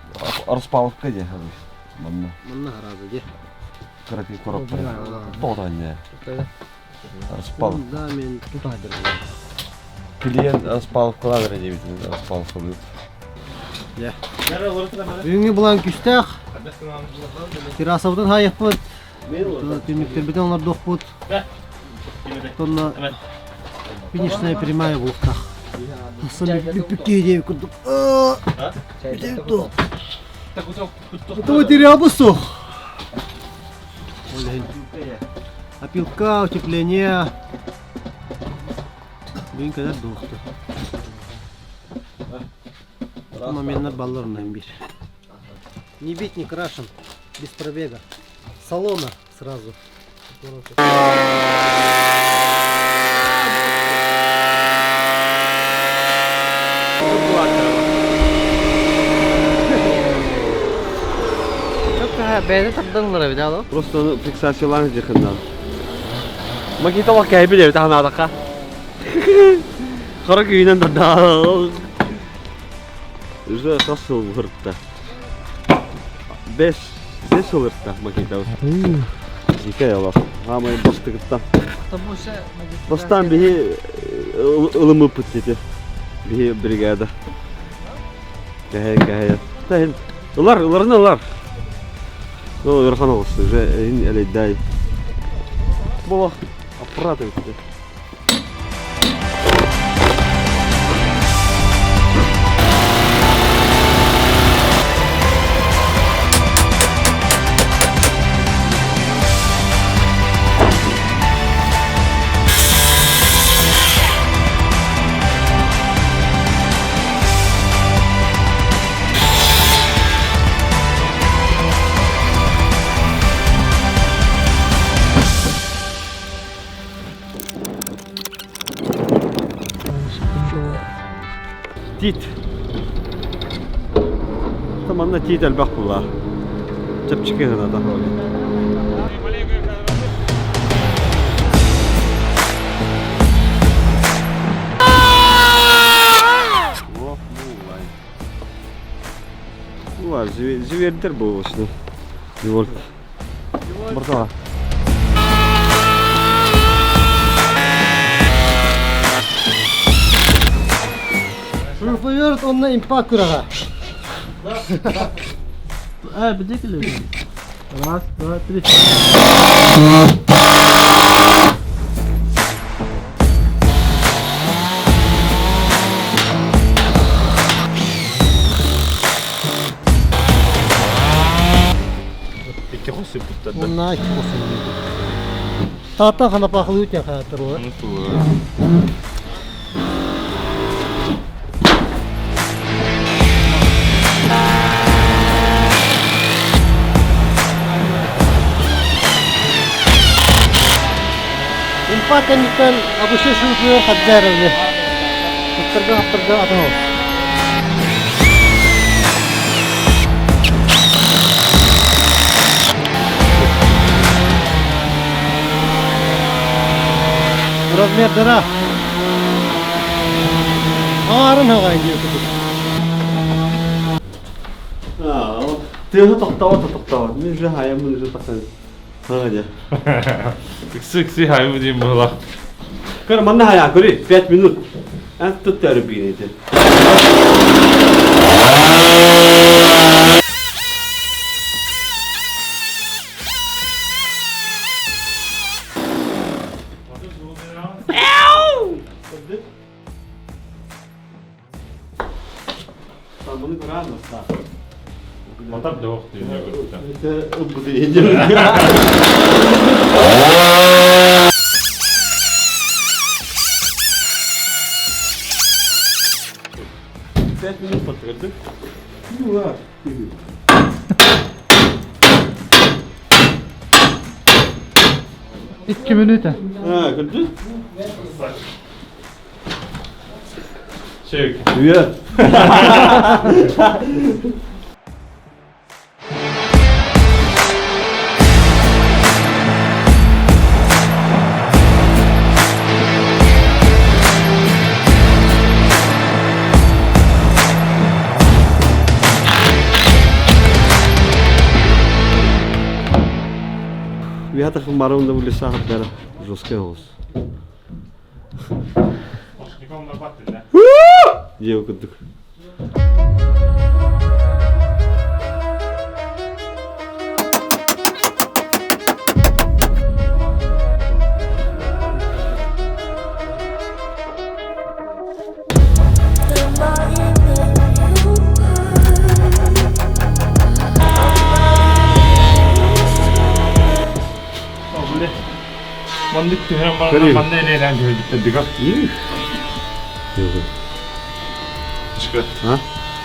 Speaker 6: Распаловка дии манна.
Speaker 1: Манна харазы дии.
Speaker 6: Кыракый куораттар. Тоҕо Распалов.
Speaker 1: Фундамент тутаадыр.
Speaker 6: Клиент Распаловкалаах эрэ диэбитин Распаловкалыыр.
Speaker 1: Бүгүҥҥү былаан күүстээх. Террасабытын хаайыахпыт. Түннүктэрбитин олордуохпут. Онно финишная прямая буолуохтаах. Тахсан бүппүт киһи диэбит курдук. Бүтэбит дуо? Это материал суох. Ол иһин опилка, утепление. Бүгүн кэлэр дуохту. Моменттар балларынан биир. Не бить, не крашен, без пробега. Салона сразу. Бэйэтэ тардан ылар эбит аа
Speaker 6: Просто onu фиксациялаан дьыхыннан. Макита олох кэһэйбит эбит анаатахха. Хара күүнэн тарда. Уже хас сыл ырытта. Бес, бес сыл ырытта Макита. Дикэй олох. Хаамай бастыгыттан. Бастаан биһи ылымыппыт дити. Биһи бригада. Кэһэй, кэһэй. Тахин ылар, ыларын ылар. Ну, ыарахан оҕус, уже эһин элэйдээй. Болох аппарат эбит. Тиит. Манна тиит элбэх буолла. Чэпчэки гына Звердер был осыны. Бұртала.
Speaker 1: Шуруповерт онно импакт күрэҕэ.
Speaker 3: Э, бдикили. Раз, два, три.
Speaker 4: Икки хос сыппыттар да.
Speaker 1: Онна икки хос Тааттан ханапаахылыы диэн хааттар буолар. Импа кэнниттэн обычный шуруповерт хаддаар эбилэ. Туттарга хаптарга атын ол. Размердара аарын хаҕайын диир курдук.
Speaker 6: Тыаһы тохтообот тохтообот. Мин уже хайаммын уже тахсан. Ха
Speaker 4: Ыксы ыксы хайбы диэн быһылах.
Speaker 6: Көр манна хайа көрүй 5 минут. Эн тут төрү Bunu kurar mısın?
Speaker 4: Батар да ох диэн
Speaker 6: Пять минут подтвердит. Ну ладно.
Speaker 2: Икки мүнүүтэ.
Speaker 6: А, көрдү?
Speaker 4: Чек.
Speaker 6: Привет. Вятах марунда в лесах дара жесткий голос. Дьиэ курдук.
Speaker 4: Маннык түһэн баран манна элээн түһэрбиттэр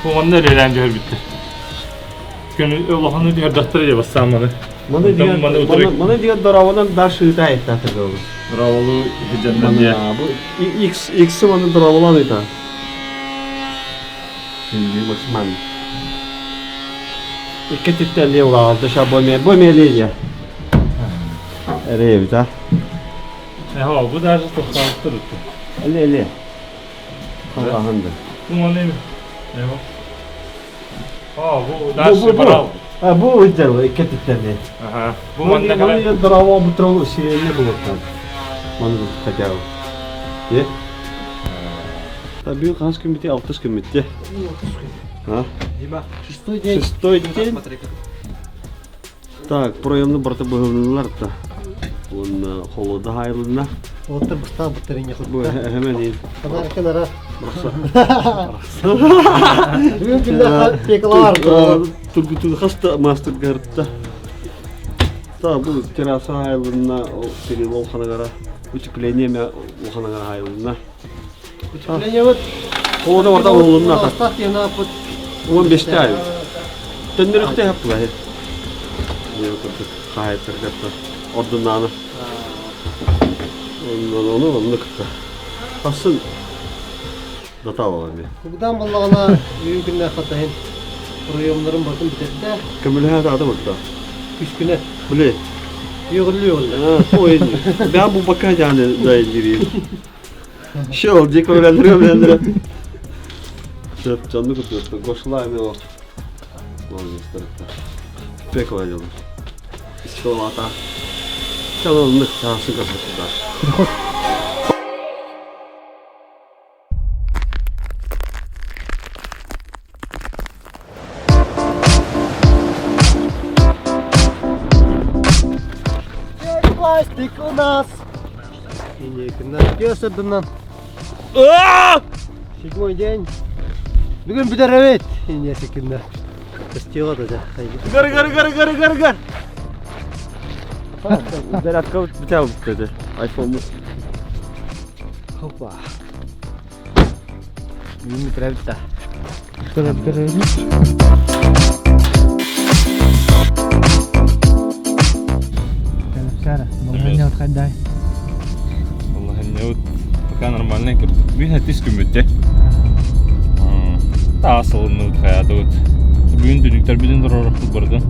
Speaker 4: Бу манна элээн түһэрбиттэр. Күн улаханы түһэрдэхтэр дьэ бастаан маны.
Speaker 6: Маны
Speaker 4: Онтон маны утары
Speaker 6: маны диэн дорообонон дальше ыыта айыттаатыр буолу.
Speaker 4: Дорооболуу дьоннор диэ.
Speaker 6: Бу X X маны дорооболоон ыыта. Şimdi максимально. Икки титтен улаалды ша бу ме бу мелия. Эре бит а.
Speaker 4: Эһо, бу даже тохтоохтор үттü.
Speaker 6: Эле эле. Аллахынды.
Speaker 4: Бу маны Эһо. А, бу
Speaker 6: Бу
Speaker 4: дальше
Speaker 6: бу бу.
Speaker 4: барал.
Speaker 6: А бу ыйтар икки титтен.
Speaker 4: Ага. Бу
Speaker 6: Маны
Speaker 4: манна кара.
Speaker 6: маны дорообо бу тролл сирене булуттан. Маны хотя бы. Е? Та бил хас күн бити алтыс күн битти. А?
Speaker 1: Шестой день.
Speaker 6: Шестой день. Так, проемны барта быһылынылар да. Он холода хайылына.
Speaker 1: Оттор быстаа бутарыня
Speaker 6: Бу
Speaker 1: хутта.
Speaker 6: hemen iyi.
Speaker 1: Подарка нара.
Speaker 6: Бырахса.
Speaker 1: Бүгүн күндэ пекалар.
Speaker 6: Тургутун хаста мастер гарта. Та бу терраса хайылына, ол перелом ханагара. Утепление ме ханагара хайылына.
Speaker 1: Утепление вот.
Speaker 6: Холода барта болуна.
Speaker 1: Остатки на пут.
Speaker 6: 15 ай. Тендерөхтө хапла. Не көрдүк. Хайттар гатта. Ордунаны. Оннан оны онны кытта. Хасын дата алам.
Speaker 1: Кугдан боллагана бүгүн күндэ хатайын. Проемнарын батын битетте.
Speaker 6: Көмөлһә ада бутта.
Speaker 1: Үч күнэ.
Speaker 6: Биле.
Speaker 1: Йогурлу йогурлу.
Speaker 6: А, ой. Ben bu baka yani da gireyim. Şey oldu, öğrendiriyor, öğrendiriyor. Şöyle canlı kutuyor. Goşula emi o. Pek oynadılar. İstikolata. Çalalım, çalsın kapısında.
Speaker 1: Пластик у нас. Күннән. Седьмой день. Бүгүн бүтәрәбит. Инесе күндә. Костела да.
Speaker 3: Гар гар гар гар гар гар.
Speaker 6: Зарядка бітә бітті. iPhone'у.
Speaker 1: Хопа. Бүгүн бүтәрәбит та.
Speaker 2: Кара, балганья вот дай.
Speaker 4: والله النود пока нормально кирдик. Бин хатис күн бүттэ. Таасыл нут хаятыбыт. Бүгүн дүнүктер бидин доророхпут барды.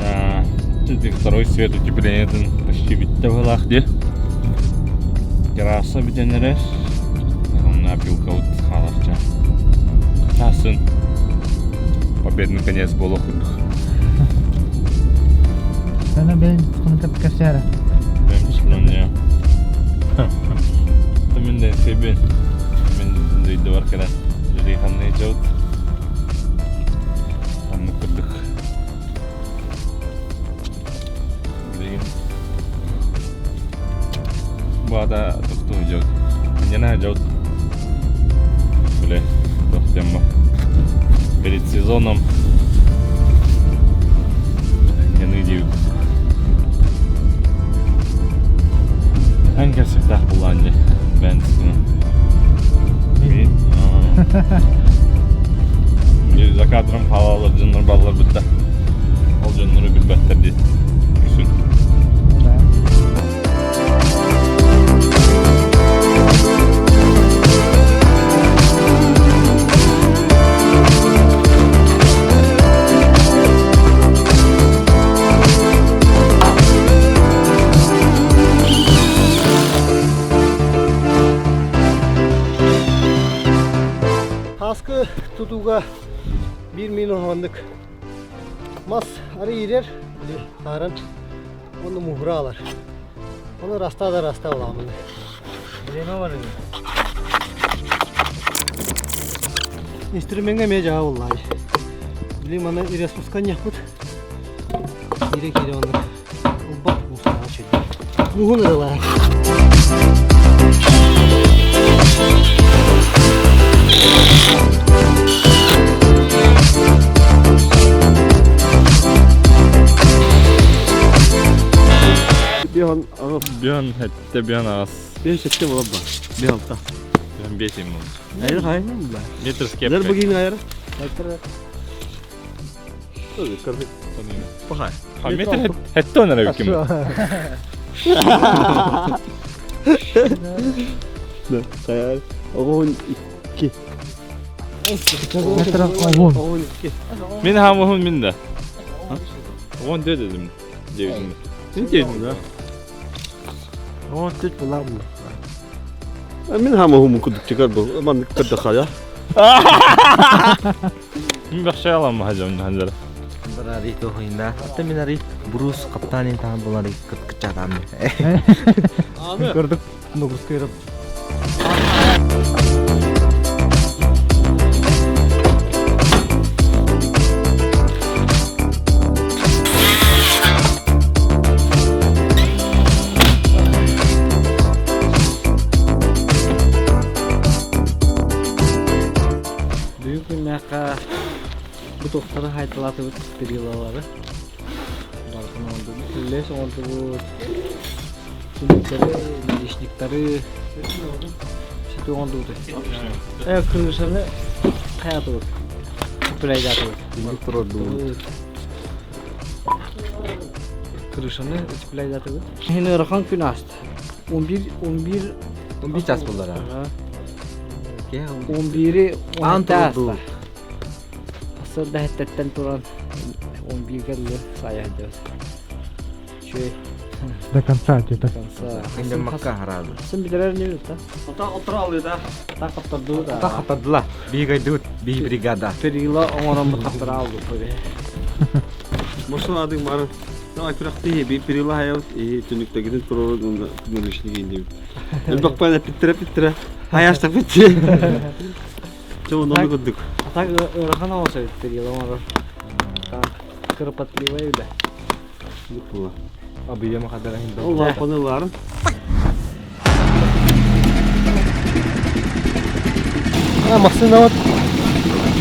Speaker 4: На второй свет утеплениетин почти битте былах де. Терраса битенерес. На пилка вот халахча. Тасын. Победный конец было курдук.
Speaker 2: Sana ben bunu kap kasara.
Speaker 4: Ben пішлоне. Мен де себен. Мен дөйді бар кәрі. Жүрей қандай жауд. Анны көрдік. Деген. Бада тоқту жауд. Нена жауд. Біле, тоқтем ба. Перед сезоном. Нені дейік. Hangi siftah kullandı? Ben sıkını. Bir за кадром халалар жыннар балалар бітті. Ол жыннары бір бәттер дейді. Үсін.
Speaker 2: Да.
Speaker 1: Хаскы тутуга 1 минут хандык. Мас ары ирер, харын. Оны мугралар. Оны раста да раста буламын.
Speaker 2: Время var.
Speaker 1: Инструментге ме жаа буллай. Билим аны ире сускан япыт. Ире кире оны. Улбак мустага чөйдү. Мугун ырылар.
Speaker 6: Бихан ағып,
Speaker 4: Бион хәтте бион ағас.
Speaker 6: бен шетте болады ба. Бихан та.
Speaker 4: Бион бес им
Speaker 6: Айыр хайын ба.
Speaker 4: Метр
Speaker 6: Нер
Speaker 4: скепка.
Speaker 6: бүгін айыр?
Speaker 4: Пахай. Метр хеттон эрэ ким.
Speaker 6: Оҕон икки.
Speaker 2: Метр оҕон.
Speaker 6: Оҕон икки.
Speaker 4: Мин хамыһын мин да. Оҕон дедим. Дедим. Син дедим да.
Speaker 3: Оҕон түт булам.
Speaker 6: Мин хамыһым кудук чыгар бу. Маннык кырдахая.
Speaker 4: Мин бахшай алам хажам ханзара.
Speaker 7: Барари тохойна. Ата мин ари брус каптанин тахан булари кыткычатам.
Speaker 2: Көрдүк ногрузка иреп.
Speaker 3: Бүгүн күннээххэ бу туохтары хайталаатыбыт перилалары. Барытын оҥордубут, үллэс оҥордубут, түннүктэри, наличниктары сити оҥордубут. Э, крышаны хайатыбыт, утепляйдаатыбыт. Крышаны утепляйдаатыбыт. Хин ыарахан күн ааста. 11 11
Speaker 7: 11 час буллара.
Speaker 3: 11-и
Speaker 7: Аан
Speaker 3: 10
Speaker 7: турду.
Speaker 3: ааста. Сырда хэттэртэн туран 11-ге дылы саайа сылдьабыт. Үчүгэй.
Speaker 2: До конца где-то.
Speaker 3: Конца.
Speaker 7: Хандамакка хараабы.
Speaker 3: Сын билэрэр не да?
Speaker 6: Ота отра алды да.
Speaker 3: Так хаптардыбыт.
Speaker 7: Та хатадыла. Бигайдыбыт. Би бригада.
Speaker 3: Перила оҥороммут хаптара алдык.
Speaker 6: Мосун адың мары. Ну, айпыракты би перила хаябыт и түнүктөгүнүн турору наличник индибит. Элбак пана питтире питтире. Хаяшта питти. Чоу нону курдук.
Speaker 3: А так ыарахан оҥосо эбит перила оҥорор. Кропотливая үлэ.
Speaker 6: Була.
Speaker 7: Абыйама хадара хинда.
Speaker 6: Ол лапаныларын.
Speaker 1: А, машина вот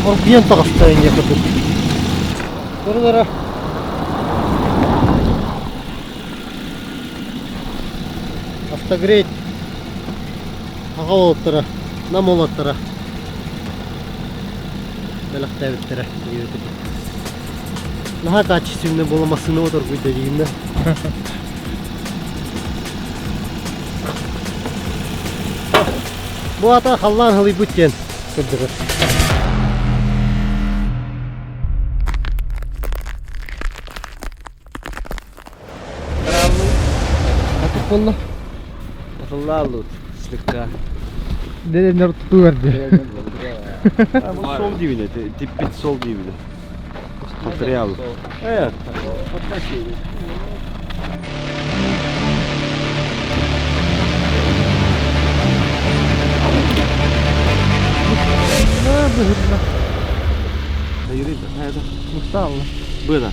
Speaker 1: оргуйан таҕыста инньэ курдук. Турдара. Автогрейд аҕа уолаттара, Нам уолаттара бэлэхтээбиттэрэ диэбит курдук. Наһаа качественный буола массыына вот оргуйда диигин да. Бу ата халлаан халыйбыт диэн көрдөрөр.
Speaker 3: Атык буолла. Атыллааллыбыт слегка.
Speaker 2: Деревнер тутуу берди.
Speaker 6: Сол дибине, типпит сол дибине. Материал. Э,
Speaker 2: Устал.
Speaker 6: Было.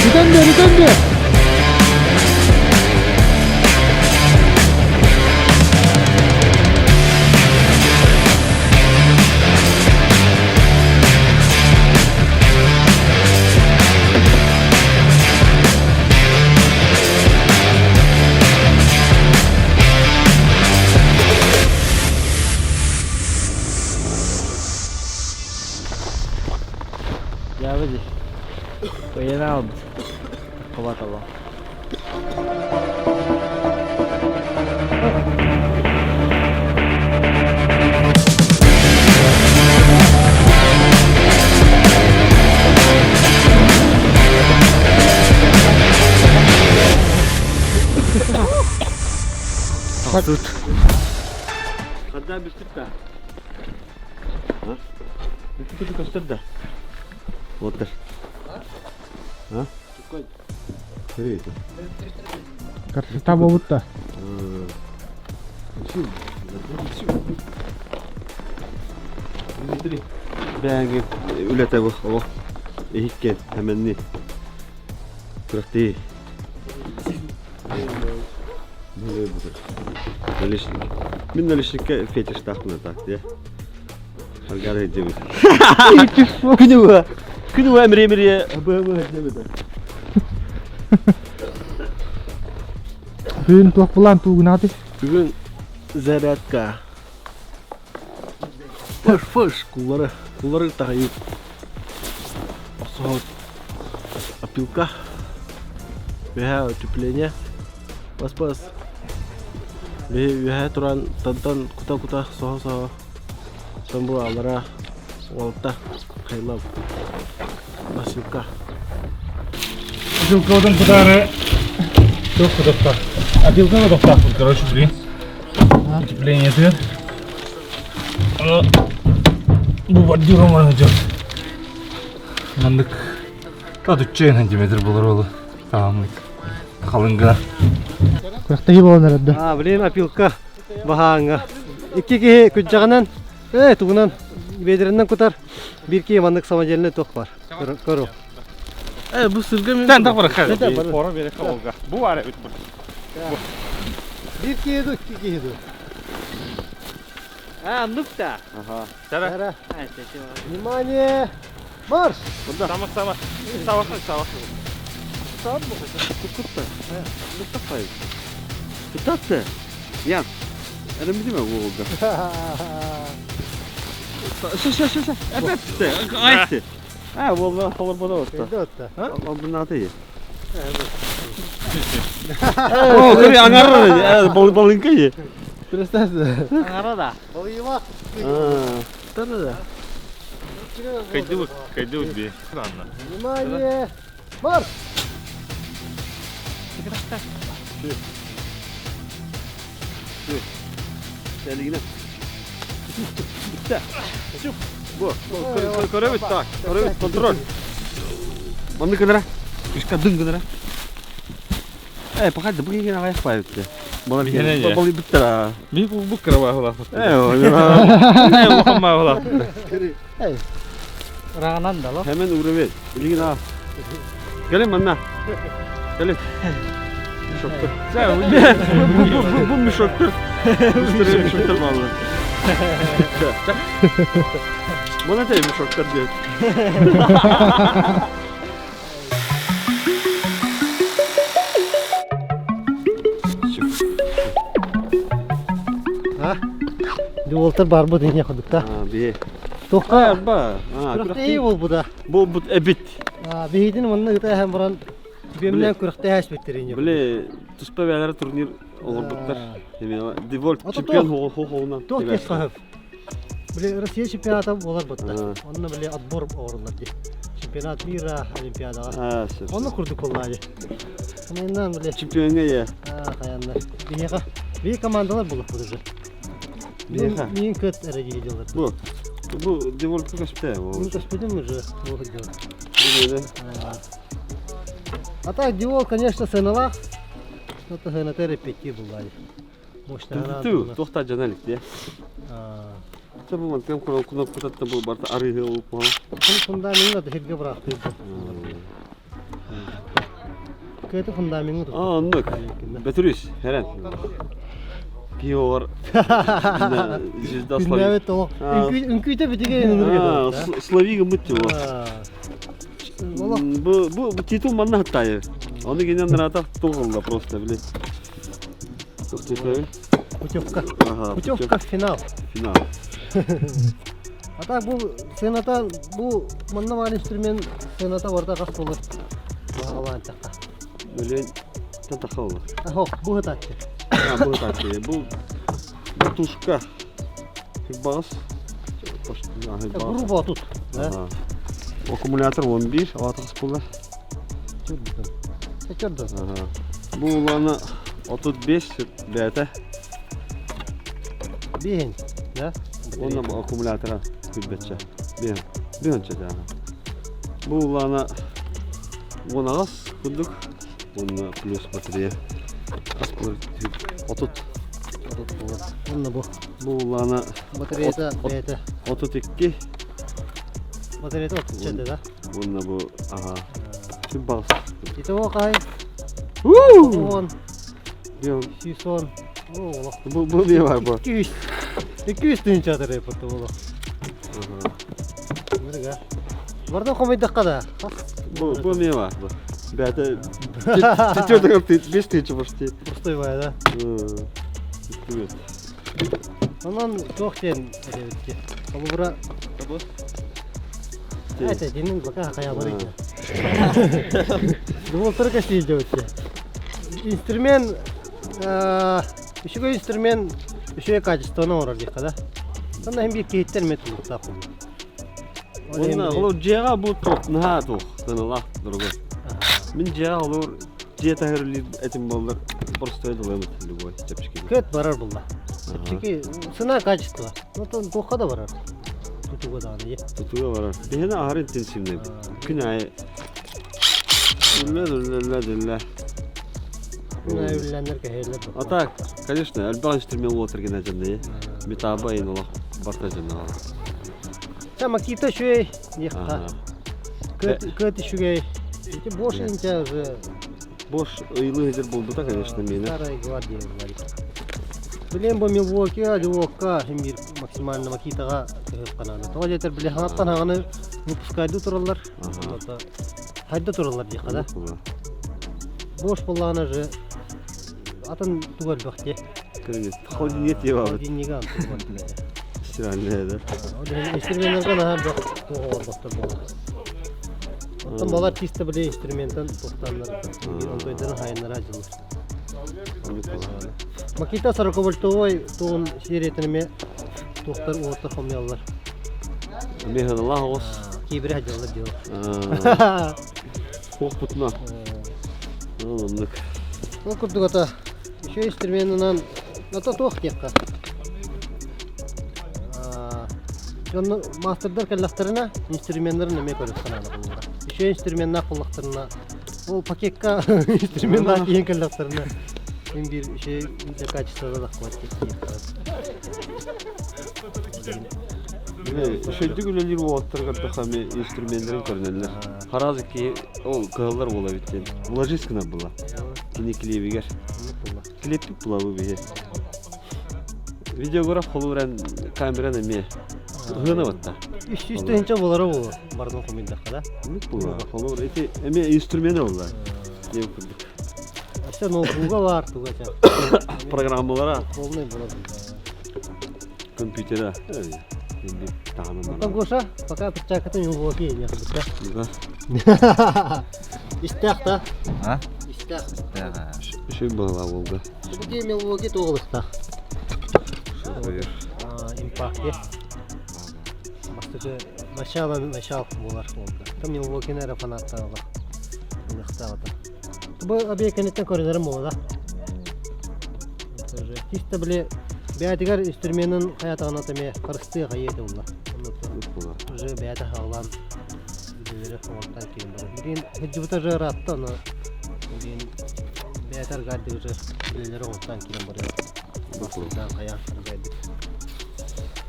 Speaker 2: Бүтэн бер, бүтэн бер.
Speaker 3: Дьээбэ дии. Ыйан аалбыт. Хабатала.
Speaker 6: Хадда бүттүк да. Бүттүк көстөр да. Вот. А? Привет.
Speaker 2: Красота болбут да.
Speaker 6: Бәңге үләтә бу. О. Ихке тәмәнни. Күрәхти. Наличник. Мин наличникке фетиш тахмына так, де. Харгар дебит. Күнү күнү әмре әмре бу бу дебит.
Speaker 2: Бүгүн туох булан туугунааты.
Speaker 6: Бүгүн зарядка.
Speaker 3: Фыш, фыш, куллары, куллары тахайып. Охсоһот. Опилка. Үөһэ утепление. Бас-бас. Үөһэ туран тантан кута-кута соһо-соһо. Тон бу алара уолта хайлав. Носилка.
Speaker 5: Опилкабытын кутаары туох кутуохтаах? Опилка кутуохтаахпыт, короче, блин. Утеплениетигэр. Бу бордюр оҥорон сылдьар. Маннык 30 сантиметр болар ол. Тааммыт. Халыҥ гына.
Speaker 1: Күрэхтэһии буолан эрэр да. А, блин, опилка баһааҥҥа. Икки киһи күрдьэҕинэн, э, тугунан, бедреннэн кутар. Биир киһи маннык самодельный туох бар. Көрү.
Speaker 3: Э, бу сырга мен...
Speaker 4: Тэн так барар. Пора бере колга. Бу бар эбит бу.
Speaker 1: Биир киһи ду, икки киһи ду.
Speaker 7: А, нукта.
Speaker 6: Ага.
Speaker 1: Ара. Внимание! Марш!
Speaker 4: Самак самак. Савах савах.
Speaker 6: Сам Кукутта. Нукта Кутатты. Ян. Эрэммитим уолга. Ша ша ша ша. Эпетте. Айтты. А, уолга холор бода отта. Албынаты. О, көр аңар балынка е.
Speaker 7: Аңара да.
Speaker 1: Балыйма.
Speaker 3: Да-да-да.
Speaker 4: Кайдыбыт, кайдыбыт би.
Speaker 1: Внимание! Марш!
Speaker 6: Сәлигіне. Бітті. Бу, көрөбүт так. Көрөбүт контроль. Манны кынара. Күшкә дың кынара. Э, пока да бүгін ағай қойыпты. Бала
Speaker 4: Бигене.
Speaker 6: бала бітті.
Speaker 4: Би бу бу кыра бала.
Speaker 6: Э,
Speaker 4: Э, улахан бала.
Speaker 2: Ырағынан да ло.
Speaker 6: Hemen uğravet. Bilgin ha. Gelin bana. Gelin. Müşoktür. Bu bu bu müşoktür. Müşteri müşoktür vallahi. Bana da müşoktür diyor.
Speaker 1: Уолтар барбыт ине ходукта.
Speaker 6: Би.
Speaker 1: Тоққа
Speaker 6: Ба.
Speaker 1: күрэхтэһии буолбута.
Speaker 6: Бу бу эбит.
Speaker 1: Биһигитин манна ыта иһэн баран түбүөмнээн күрэхтэһэ испиттэр ине.
Speaker 6: Биле туспа бээлэр турнир олорбуттар. Девольт чемпион хоҕунан.
Speaker 1: Туох диэс хаһып. Били Россия чемпионата буолар бутта. Онно били отбор оҥороллор дии. Чемпионат мира Олимпиадаҕа. Онно курдук буоллаа дии. Оннан били
Speaker 6: Чемпионга я.
Speaker 1: хайанна. Биһиэхэ биир командалар буолуохпут уже.
Speaker 6: Биһиэхэ.
Speaker 1: Мин көт эрэ дии дьыллар.
Speaker 6: Бу. Бу Девольтка көспүтэ.
Speaker 1: Мин көспүтүм уже ол дьыл. А так Диол, конечно, сыаналаах. Это сыаната эрэ пяти буоллаа дии. Мощная
Speaker 6: Ту, тохта жаналик де. Це бу мантем курал кнопку татта бу барта арыгы ол по.
Speaker 1: Фундаментын да хирге быраахтыыр. Кыты фундаментын
Speaker 6: А, оннук. Бөтүрүс, хэрэн. Киор. Звезда Славик.
Speaker 1: Күннээбит олох. Үҥкүүтэ бүтүгэ ынырга.
Speaker 6: Славига мытты ол.
Speaker 1: Олох.
Speaker 6: Бу бу бу титул манна хаттайы. Оны генен рата тоғылда просто, блин. Тоқтайы.
Speaker 1: Путевка.
Speaker 6: Ага,
Speaker 1: Путевка в финал.
Speaker 6: Финал.
Speaker 1: А так бу сыаната бу манна баар инструмент сыаната барыта хас буолар. Баҕалаан тахха.
Speaker 6: Блин, татахалла.
Speaker 1: Ахох, бу хатааччы.
Speaker 6: А, бу хатааччы. Бу бутушка. Бас.
Speaker 1: Грубо тут.
Speaker 6: Да? Аккумулятор 11, атығыс буолар.
Speaker 1: Чөрдөн.
Speaker 6: Ага. Бу уланы 35 бәтә.
Speaker 1: Биһин, да?
Speaker 6: Онна бу аккумулятора күлбәтчә. Биһин. Биһин чәтә. Бу уланы 10 курдук. Онна плюс батарея. Ас булар 30.
Speaker 1: Онна бу.
Speaker 6: Бу уланы
Speaker 1: Батареята бәтә.
Speaker 6: 32.
Speaker 1: Батареята 30 чәтә, да?
Speaker 6: Онна бу ага. Бас.
Speaker 1: Итого кай? Он,
Speaker 6: Биһин.
Speaker 1: сисон. О, олох.
Speaker 6: Бу бу не бар бу.
Speaker 1: 200. 200 тыһыынча тарайпыт олох. Мырга. Барда хомойдаққа да.
Speaker 6: Бу бу не бар бу. Бәтә. Четвертый ты 5000 почти.
Speaker 1: Простой бай, да?
Speaker 6: Привет.
Speaker 1: Онон туох диэн этэбит дии. Холобура Это динин пока хаябары. Думал только сидеть. Инструмент үчүгэй инструмент үчүгэй качествоны оҥорор диэххэ да. Сонно иһин биир киһиттэн эмиэ тулуктаах буолла.
Speaker 6: Уонна олор дьиэҕэ бу туох наһаа туох сыаналаах дорогой. Мин дьиэҕэ олор дьиэ таһыр этим буоллар простой дылым любой чэпчэки.
Speaker 1: Көт барар булла. Чэпчэки цена качество. Ну то туохха да барар. Тутууга даҕаны.
Speaker 6: Тутууга барар. Биһиэнэ аһары интенсивный. Күн аайы үллэ үллэ үллэ.
Speaker 1: Күн аайы үллэннэр кэһээллэр.
Speaker 6: А так, конечно, элбэх инструмент уотар гына дьаннайы. Метаба ин олох барта дьаннаа.
Speaker 1: Та Макита үчүгэй диэххэ. Көт үчүгэй. Ити Бош инча уже
Speaker 6: Бош ыйлы хедер болбута, конечно, мені.
Speaker 1: Старая гвардия говорит. Билем бу Милуоки, Левокка хим максимально Макитаға көһөп Тоҕо диэтэр били хаҥаттан хаҥаны выпускайды тураллар. Хайда тураллар диэххэ да. Бош буоллаҕына же атын туга элбэх дии.
Speaker 6: Холодильник диye
Speaker 1: Холодильнига
Speaker 6: Стиральная, да?
Speaker 1: Инструментларга наһаа элбэх туох оҥорботтор буолар. Оттон балар чисто били инструментан туохтааннар онтойдарын хайыннара дьыллар. Макита сороковольтовой тугун сериятын эмиэ туохтар уоттар хомуйаллар.
Speaker 6: Эмиэ сыаналаах оҕус.
Speaker 1: Киибири дьыллар диyor.
Speaker 6: Хуохпутуна. Оннук.
Speaker 1: Ол курдук ата еще инструменынан ата туох диэххэ. Дьонно мастердар кэллэхтэринэ инструменнарын эмиэ көрүөх санаана буллар. Еще инструменнаах буллахтарына ол пакекка инструменнаах тиийэн кэллэхтэринэ син биир еще для качества да хватит
Speaker 6: Шөйдүк үлэлиир уолаттар көрдөххө эмиэ инструменнарын көрүнэллэр. Хараас икки ол кыһаллар буола эбит диэн. Ложись гына була. Кини клиибигэр. Клиппит була бу биһи. Видеограф холууран камеран эмиэ ыһыана батта.
Speaker 1: Үс тыһыынча буолара буолуо бардын хомуйдахха да.
Speaker 6: Оннук була. Холуур ити эмиэ инструмент була. Диэн курдук.
Speaker 1: Өссө ноутбуга баар туга ча.
Speaker 6: Программалара.
Speaker 1: Полный була.
Speaker 6: Компьютера.
Speaker 1: Оттон Гоша, пока перчаткатын Милуоки не
Speaker 6: Да.
Speaker 1: Истээх да?
Speaker 7: А?
Speaker 1: Истээх.
Speaker 6: Үчүгэй быһыылаах буолга.
Speaker 1: Бу Милуоки туоҕулуктаах. Импакт. Бастакы начало начал буолар буолга. Там Милуокины эрэ фанаттаах ылыахтаах Бу объеккэнниттэн көрүнэрим буолла. Чисто били бэйэтигэр инструменын хайатаҕына эмиэ харыстыа хайыа этэ булла. Уже бэйэтэ хаалан үлэлэри оҥортон киирэн барар. Билигин сылдьыбыта уже ыраатта, ону билигин бэйэтэ аргаардык уже үлэлэри оҥортон киирэн барар. Бастыҥтан хайаан аргайдык.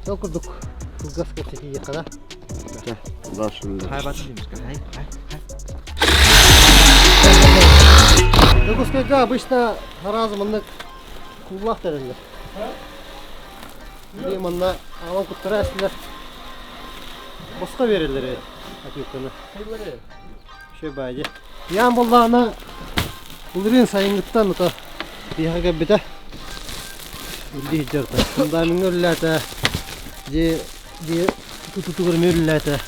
Speaker 1: Ол курдук кылгас кэпсэтииэххэ да. Дьокуускайга обычно араас маннык кууллаах тэриллэр. Били манна аҕалан куттара эстилэр. Босхо биэрэллэр эбит атыыктаны. Үчүгэй баайы. Ян буоллаҕына былырыын сайыҥҥыттан ото биһиэхэ кэлбитэ. Үллүү сылдьар Фундамеҥҥа үлэлээтэ. Дьиэ Дьиэ тутутугар эмиэ үлэлээтэ.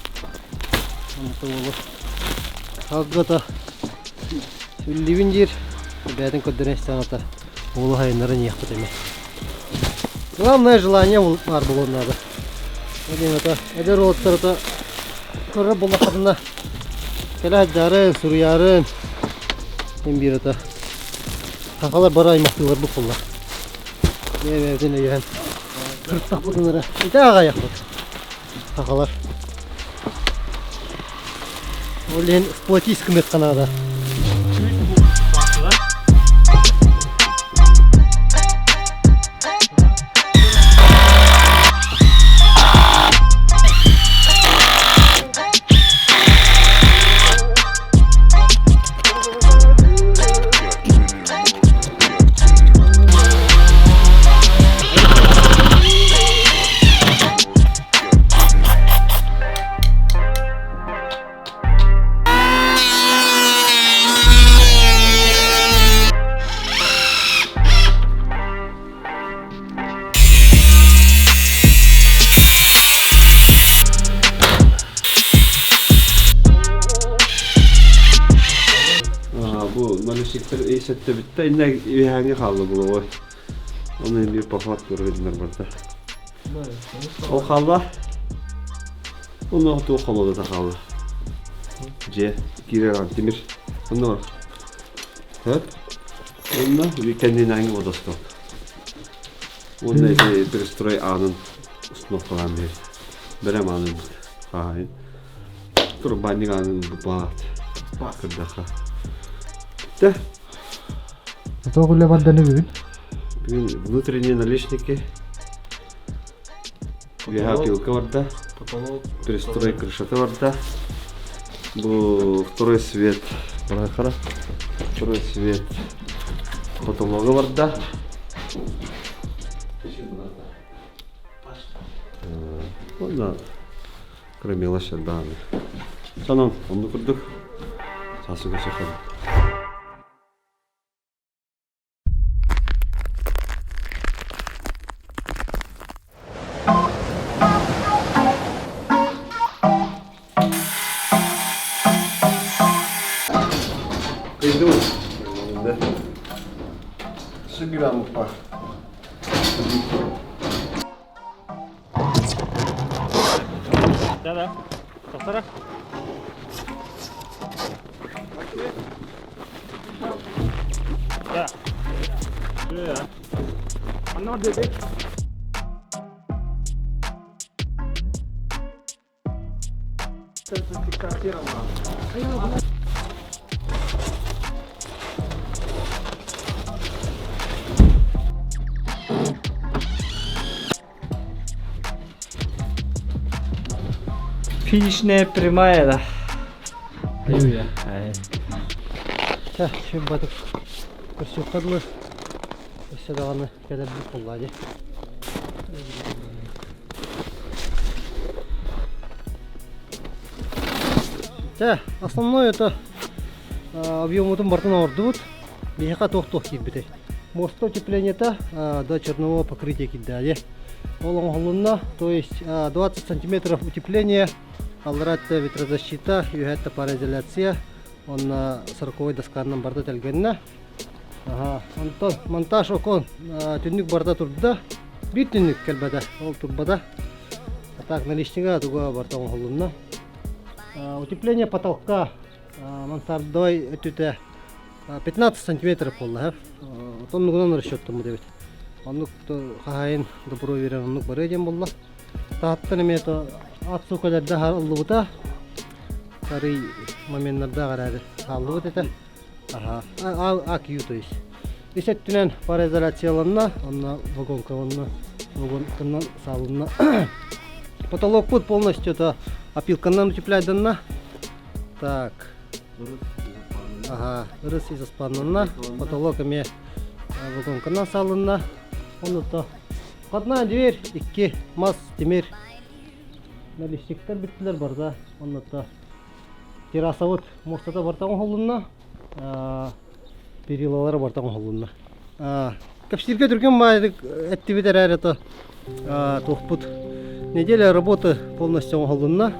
Speaker 1: Онто уолу Халгата үллүүбүн диир. Бэйэтин көрдөрөн истэҕин уолу хайыннаран иһиэхпит эмиэ. Главное желание баар буолуон наада. Диэн ата эдэр уолаттар ата көрөр буоллаххытына кэлэ сылдьаарын, суруйаарын син биир ата сахалар бары аймахтыыларбыт буолла. Бэйэ-бэйэбитин өйөһөн сырыттахпытын эрэ ити аҕайахпыт сахалар. Ол иһин сплотись гыныахха наада.
Speaker 6: Сэттэ бүттэ, иннэ үөһээҥҥи хаалла булуой. Оны эмиэ поход көрүннэр барда. Ол хаалла. Онно туох холодата хаалла. Дьиэ киирэр аан тимир. Онно бар. Хөп. Онно кэннинээҥи водосток. Уонна ити пристрой аанын установкалаан биһир. Бэлэм аанын хаайын. Турбанник аанын баат. Кырдаха. Тэ.
Speaker 2: Тоҕо үлэ барданы бүгүн?
Speaker 6: Бүгүн внутренние наличники. Үөһэ пилка барда. Пристрой крышата барда. Бу второй свет. Барахара. Второй свет. Потолога барда. Онно кыра мелочь элбэҕи. Сонон оннук курдук сасыга сөхөбүт. Иду. Сүгүрэн па.
Speaker 4: Да-да. Тохтора. Да. Да. Анна деді.
Speaker 7: Финишная прямая, да.
Speaker 3: Аюя.
Speaker 1: Чэ, сүр батык көрсүөххэ дылы. Өссө даҕаны кэлэрбит буоллаа дии. Чэ, основной это объемутун бартын оҥордубут. Биһиэхэ туох-туох киирбитэй? Муоста утеплениета до чернового покрытия киирдээди. Ол оҥоһулунна, то есть 20 сантиметров утепление, аллара ветрозащита, үөһэ пароизоляция, онно сороковой досканан барда тэлгэннэ. Ага, онтон монтаж окон түннүк барда турда. Биир түннүк кэлбэтэ, ол турбата. А так наличнига туга барда оҥоһулунна. Утепление потолка мансардовай өттүтэ 15 сантиметров буолла. Оннугунан расчеттаммыт эбит. Оннук хаһаайын добро биэрэн оннук барыа диэн буолла. Таһаттан эмиэ то ат суукаларда ыллыбыта. Арый моменнардаах эрээри хааллыбыт этэ. Аха, АКЮ то есть. Ис өттүнэн пароизоляцияланна, онно вагонка онно вагонканан саалынна. Потолокпут полностью это опилканан утепляйданна. Так. Ага, ырыс изоспаннанна. Потолок эмиэ вагонканан саалынна. Онно то входная дверь, икки мас, тимир. Наличниктар бүттүлэр барда. Онно то террасабыт муостата барта оҥоһулунна. Перилалара барта оҥоһулунна. Кэпсииргэ түргэн баайдык эттибит эрээри то туохпут неделя работы полностью оҥоһулунна.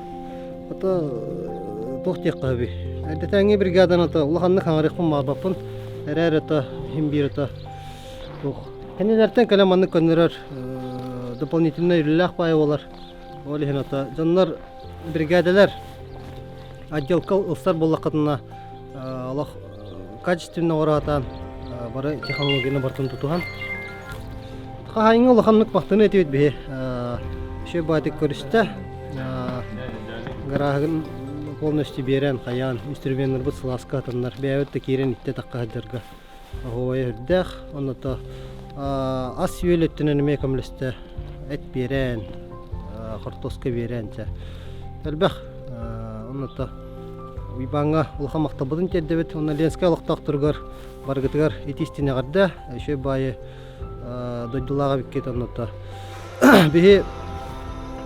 Speaker 1: Ото туох диэххэ сөбүй. Эрдэтээҥҥи бригаданы то улаханнык хаҥарыахпын баҕарбаппын. Эрээри то иһин биир то туох. Кинилэртэн кэлэн маннык көннөрөр дополнительнай үлэлээх баайы буолар. Ол иһин ото дьоннор бригадалар отделка ылсар буоллаххытына олох качественно оҥоро бары технологияны барытын тутуһан хаһааҥҥы улаханнык бахтыны этибит биһи үчүгэй баайтык көрүстэ гарааһын полностью биэрэн хайаан инструменнарбыт сылааска атаннар бэйэбит да киирэн иттэ тахха сылдьарга оһуобайа үрдээх онното ас үөл өттүнэн эмиэ көмөлөстө эт биэрэн хортуоска биэрэн чэ элбэх онното Уйбааҥҥа улахан махталбытын тиэрдэбит уонна Ленскэй олохтоохторугар барыгытыгар ити истин эҕэрдэ үчүгэй баайы дойдулаах эбиккит онното биһи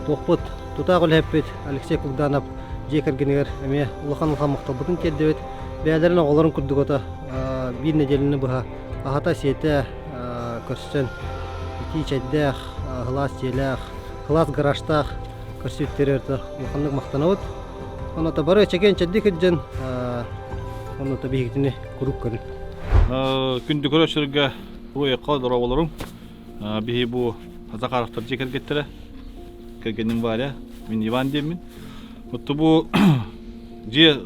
Speaker 1: туохпут тутаах үлэһиппит Алексей Кугданов дьиэ кэргэнигэр эмиэ улахан улахан махталбытын тиэрдэбит бэйэлэрин оҕолорун курдук ото биир нэдиэлэни быһа аһата-сиэтэ көрсөн итии чэйдээх сылаас дьиэлээх сылаас гаражтаах көрсүбүттэригэр улаханнык махтанабыт Онно бары чэгиэн чэбдик сылдьан, онно биһигитини куруук көрүн.
Speaker 5: Күндү көрөөччүлэргэ уруйакка дорооболорум. Биһи бу Захаровтар дьиэ кэргэттэрэ. Кэргэним Варя, мин Иван диэммин. Отту бу дьиэ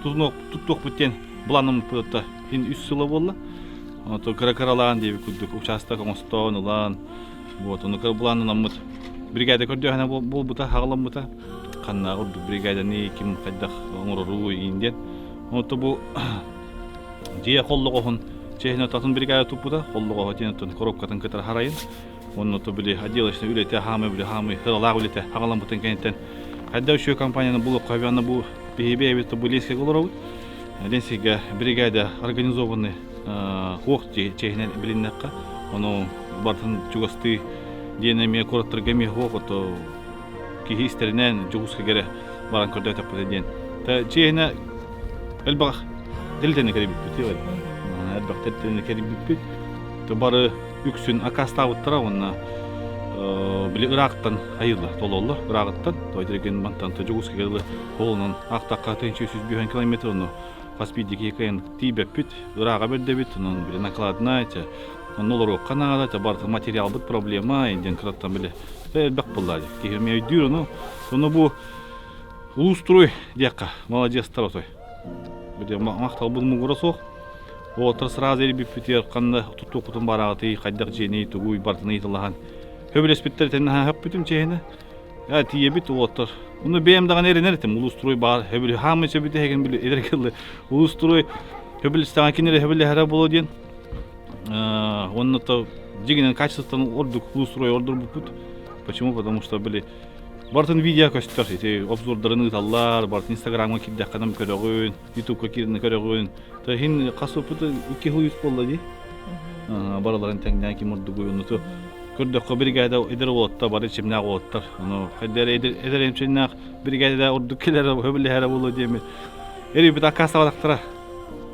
Speaker 5: туттуохпут диэн былааннаммыппыт хин үс сыла буолла. Ото кыра-кыралаан диэбит курдук учаастак оҥостоон ылан, вот, ону кыра былааннанаммыт бригада көрдөөһүнэ буолбута, хаҕаламмыта. Ханна ордук бригаданы ким хайдах оҥорору иин диэн. Ото бу дьиэ холлоҕоһун чэһин атын бригада туппута, холлоҕоһо диэн оттон коробкатын кытары харайын. Онно то били отделочный үлэтэ хаамай били хаамай сыралаах үлэтэ хаҕаламмытын кэнниттэн хайда үчүгэй компанияны булуохха аны бу биһиги бэйэбит бу Ленскэйгэ олоробут. Ленскэйгэ бригада организованный хуох чэһинэн билиннэххэ ону барытын чугастыы диэн эмиэ куораттарга эмиэ хуох ото киһи истэринэн Дьокуускайга эрэ баран көрдөөтөхпүтэ диэн. Чиэһинэ элбэх тэрилтэни кэрийбиппит. Элбэх тэрилтэни кэрийбиппит. Бары үксүн аккаастаабыттара уонна били ыраахтан айылла тололлор ырааҕыттан тойдерген мантан Дьокуускайга дылы холунан аахтахха 1105 километр ону хас биирдии киһи кыайан тиийбэппит ырааҕа бэрдэбит онон били накладная онно олоруохха наада те барыта материалбыт проблема диэн кыраттан били элбэх буолла киһи эмиэ өйдүүр ону ону бу улуустуруй диэххэ маладьыастар отой били махталбыт муҥура суох Уолаттар сразу эрийбиппитигэр ханна туттуохпутун бараҕытый, хайдах дьиэний, тугуй барытын ыйыталаһан сөбүлэспиттэр итиннэ хаһыппытым чиэһинэ. Ээ тиийэбит уолаттар. Ону бэйэм даҕаны эрэнэр этим улуустуруй баар сөбүлэ хаамай сөбүтэһигин били эдэр кылы улуустуруй сөбүлэстэҕин кинилэр сөбүлэһэрэ буолуо диэн уонна то дьиҥинэн качествоттан ордук улуустуруй ордорбуппут. Почему? Потому что били барытын видео көстөр ити обзордарын ыыталлар, барытын инстаграмҥа киирдэххинэ көрөҕүн, ютубка киирэн көрөҕүн. То иһин хас опыты икки хыл үс буолла дии. Барыларын тэҥнээн ким ордугуй оннуту көрдөххө бригада эдэр уолаттар бары чимнээх уолаттар. Ону хайдар эдэр эдэр эмчиннээх бригада ордук кэлэр хөбүлэһэрэ буолуо диэммит. Эрийбит аккаастабатахтара.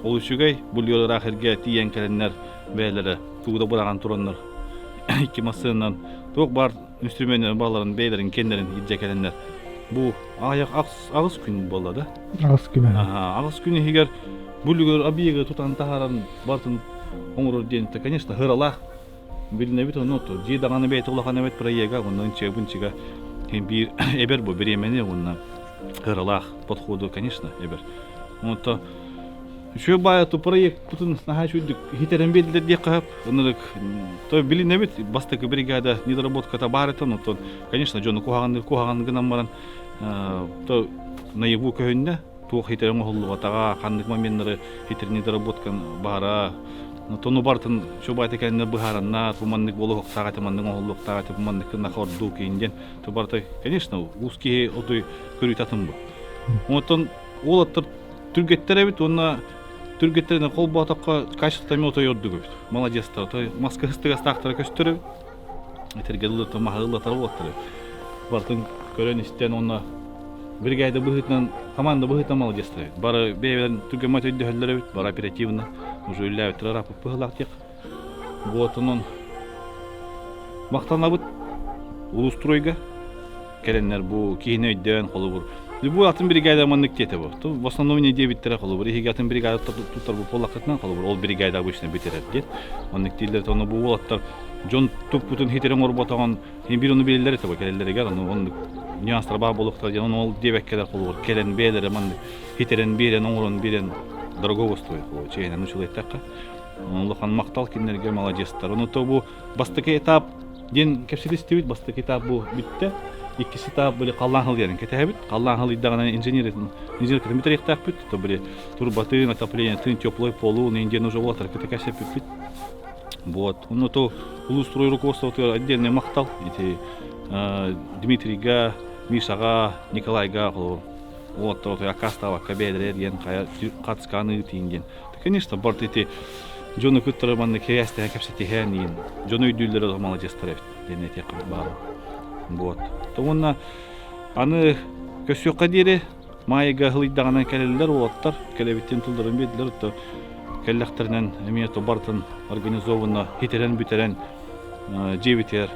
Speaker 5: Ол үчүгэй бу ыраах эргэ тиийэн кэлэннэр бэйэлэрэ тугу да быраҕан тураннар икки массыынанан туох баар инструменнарын баларын бэйэлэрин кэннэрин илдьэ кэлэннэр бу аҕыйах аҕыс күн буолла да
Speaker 2: Аҕыс күн.
Speaker 5: Аҕыс күн иһигэр бу үлүгэр объегы тутан таһааран барытын оҥорор диэн конечно һыралаах билинэбит ону дьиэ даҕаны бэйэтэ улахан эбит проега онно ынчыга-бынчыга биир эбэр бу бириэмэни уонна һыралаах подходу конечно эбэр онто үчүгэй баайа ту проектпытын наһаа үчүгүйдүк хитэрэн биэрдилэр диэххэ сөп ынырык то билинэбит бастакы бригада недоработката баар этэ онтон конечно дьону куһаҕанныыр куһаҕан гынан баран то наяву көһүннэ туох хитэрэн оҥоһуллубатаҕа ханнык моменнары хитэр недоработкан баара тону барытын чубайта кэннэ быһааранна бу маннык буолуохтаах этэ маннык оҥоһуллуохтаах этэ бу маннык гыннаха ордук иин диэн то барыта конечно уус киһи отой көрүүтэ атын бу онтон уолаттар түргэттэр эбит уонна түргэттэринэн холбоотоххо качествота эмиэ отой ордук эбит маладьыастар отой маска сыстыгастаахтара көстөр эбит этэргэ дылы маһы ыллатар уолаттар барытын көрөн-истэн уонна бригада быһыытынан команда быһыытынан маладьыастар эбит бары бэйэ-бэйэлэрин түргэммэт өйдөһөллөр эбит бары оперативно уже үлэлээбиттэр ырааппыт быһыылаах диэх вот онон махтанабыт улуустройга кэлэннэр бу киһини өйдөөн холобур бу атын бригада маннык диэтэ бу в основном не диэбиттэрэ холобур иһиги атын бригада туттар буоллаххытынан холобур ол бригада обычно бүтэрэр диэн оннук дииллэр ону бу уолаттар дьон туппутун хитэрин оҥорботоҕун биир ону билэллэр этэ бу кэлэллэригэр ону оннук нюанстар баар буолуохтара диэн ону ол диэбэккэлэр холобур кэлэн бэйэлэрэ маннык хитэрэн биэрэн оҥорон биэрэн дорогого стоит холобур чэйинэн учулайтахха улахан махтал кинилэргэ маладьыастар ону то бу бастакы этап диэн кэпсэтистибит. Бастакы этап бу бүттэ. Иккис этап били халлаан халыйарын кэтэһэбит. Халлаан халыйдаҕына инженер инженер кытын бүтэриэхтээхпит. То били турбатын, отоплениетын, теплой полу, диэн уже уолаттар кытта кэпсэппиппит. Вот. Ону то улуустрой руководствотугар отдельный махтал. Ити Дмитрийга, Мишаҕа, Николайга холобур уолаттар отой аккаастаабакка бэйэлэрэ диэн хайа хацканы ыытыын диэн. Конечно, барыта ити дьону кыттары манна кээстэһэ кэпсэтиһэн иин дьону өйдүүллэрэ маладьыастар эбит диэн этиэххэ баар. Вот. То уонна аны көссүөххэ диэри Маайга һылыйдаҕына кэлэллэр уолаттар кэлэбиттин тылларын биэрдилэр то кэллэхтэринэн эмиэ то барытын организованно хитэрэн бүтэрэн дьиэбитигэр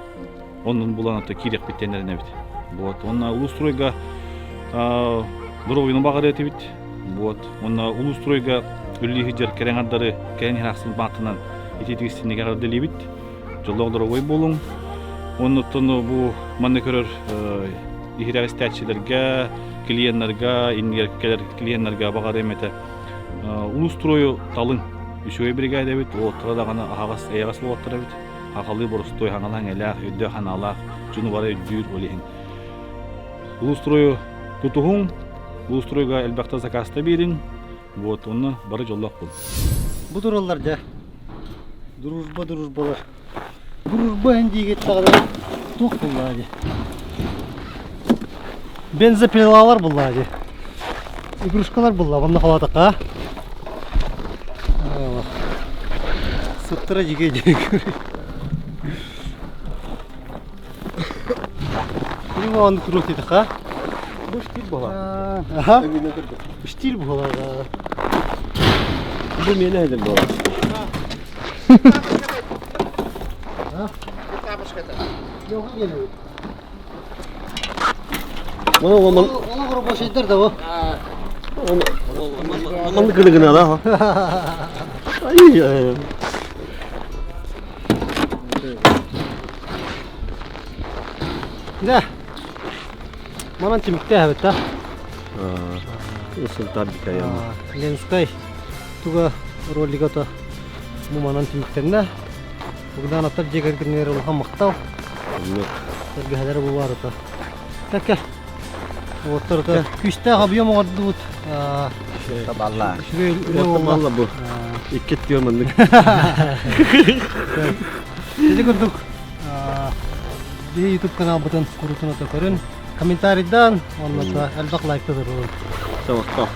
Speaker 5: оннун булан то киириэхпит эрэнэбит. Вот. Уонна улуустройга здоровьены баҕарыа этибит. Вот. Уонна улуустройга Үлэлии сылдьар кэрэ аҥардары кэлэн иһэр ахсын баатынан итиитик истинник эҕэрдэлиибит. Дьоллоох доруобай буолуҥ. Оннуттан бу манна көрөр иһирэх истээччилэргэ, клиеннарга, иннигэр кэлэр клиеннарга баҕарыам этэ. Улуус-строю талыҥ. Үчүгэй биригээдэ эбит, уолаттара даҕаны аһаҕас, эйэҕэс уолаттар эбит. Хахалыы боростуой хаҥалаһыҥ элээх, өйдөөх санаалаах, дьону бары өйдүүр ол иһин. Улуус-строю тутуһуҥ, улуус-стройга элбэхтэ закаста биэриҥ. Вот, онно бары дьоллоох буолуҥ.
Speaker 1: Бу тураллар дьэ. Дружба, дружбалар. Дружба эн диигит даҕаны туох буллаа дии. Бензопилалар буллаа дии. Игрушкалар булла, онно халаатахха. Сыттара дьигэ дии. Курва турук диэтэххэ.
Speaker 6: Бу штиль буолар.
Speaker 1: Аха. Штиль буолар.
Speaker 6: Бу миэнэ эдэр буолар.
Speaker 1: Олох рабочийдар да бу.
Speaker 6: Манны гына гына да. Ай.
Speaker 1: Да. Манан түмүктээбит да.
Speaker 6: Сунтаар бикайам.
Speaker 1: Ленскай туга ролигата бу манан түмүктэннэ. Богдановтар дьиэ кэргэннэр улахан махтал. Сэргэһэлэрэ бу баарыта. Тэкэ. Уоттарыта күүстээх объем оҥордубут.
Speaker 7: Табалла.
Speaker 1: Үчүгэй үлэ буолла.
Speaker 6: бу. Икки өттүгэр маннык.
Speaker 1: Ити курдук биһи YouTube каналбытын курутун ото көрүн, комментарийдан, онно элбэх лайкта туруорун.
Speaker 6: Сабахтаах.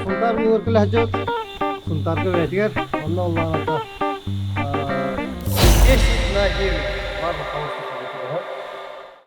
Speaker 1: Сунтаар улууһугар кэлэ сылдьабыт. Сунтаарга бэйэтигэр, онно оллоон 10 на 9 бар.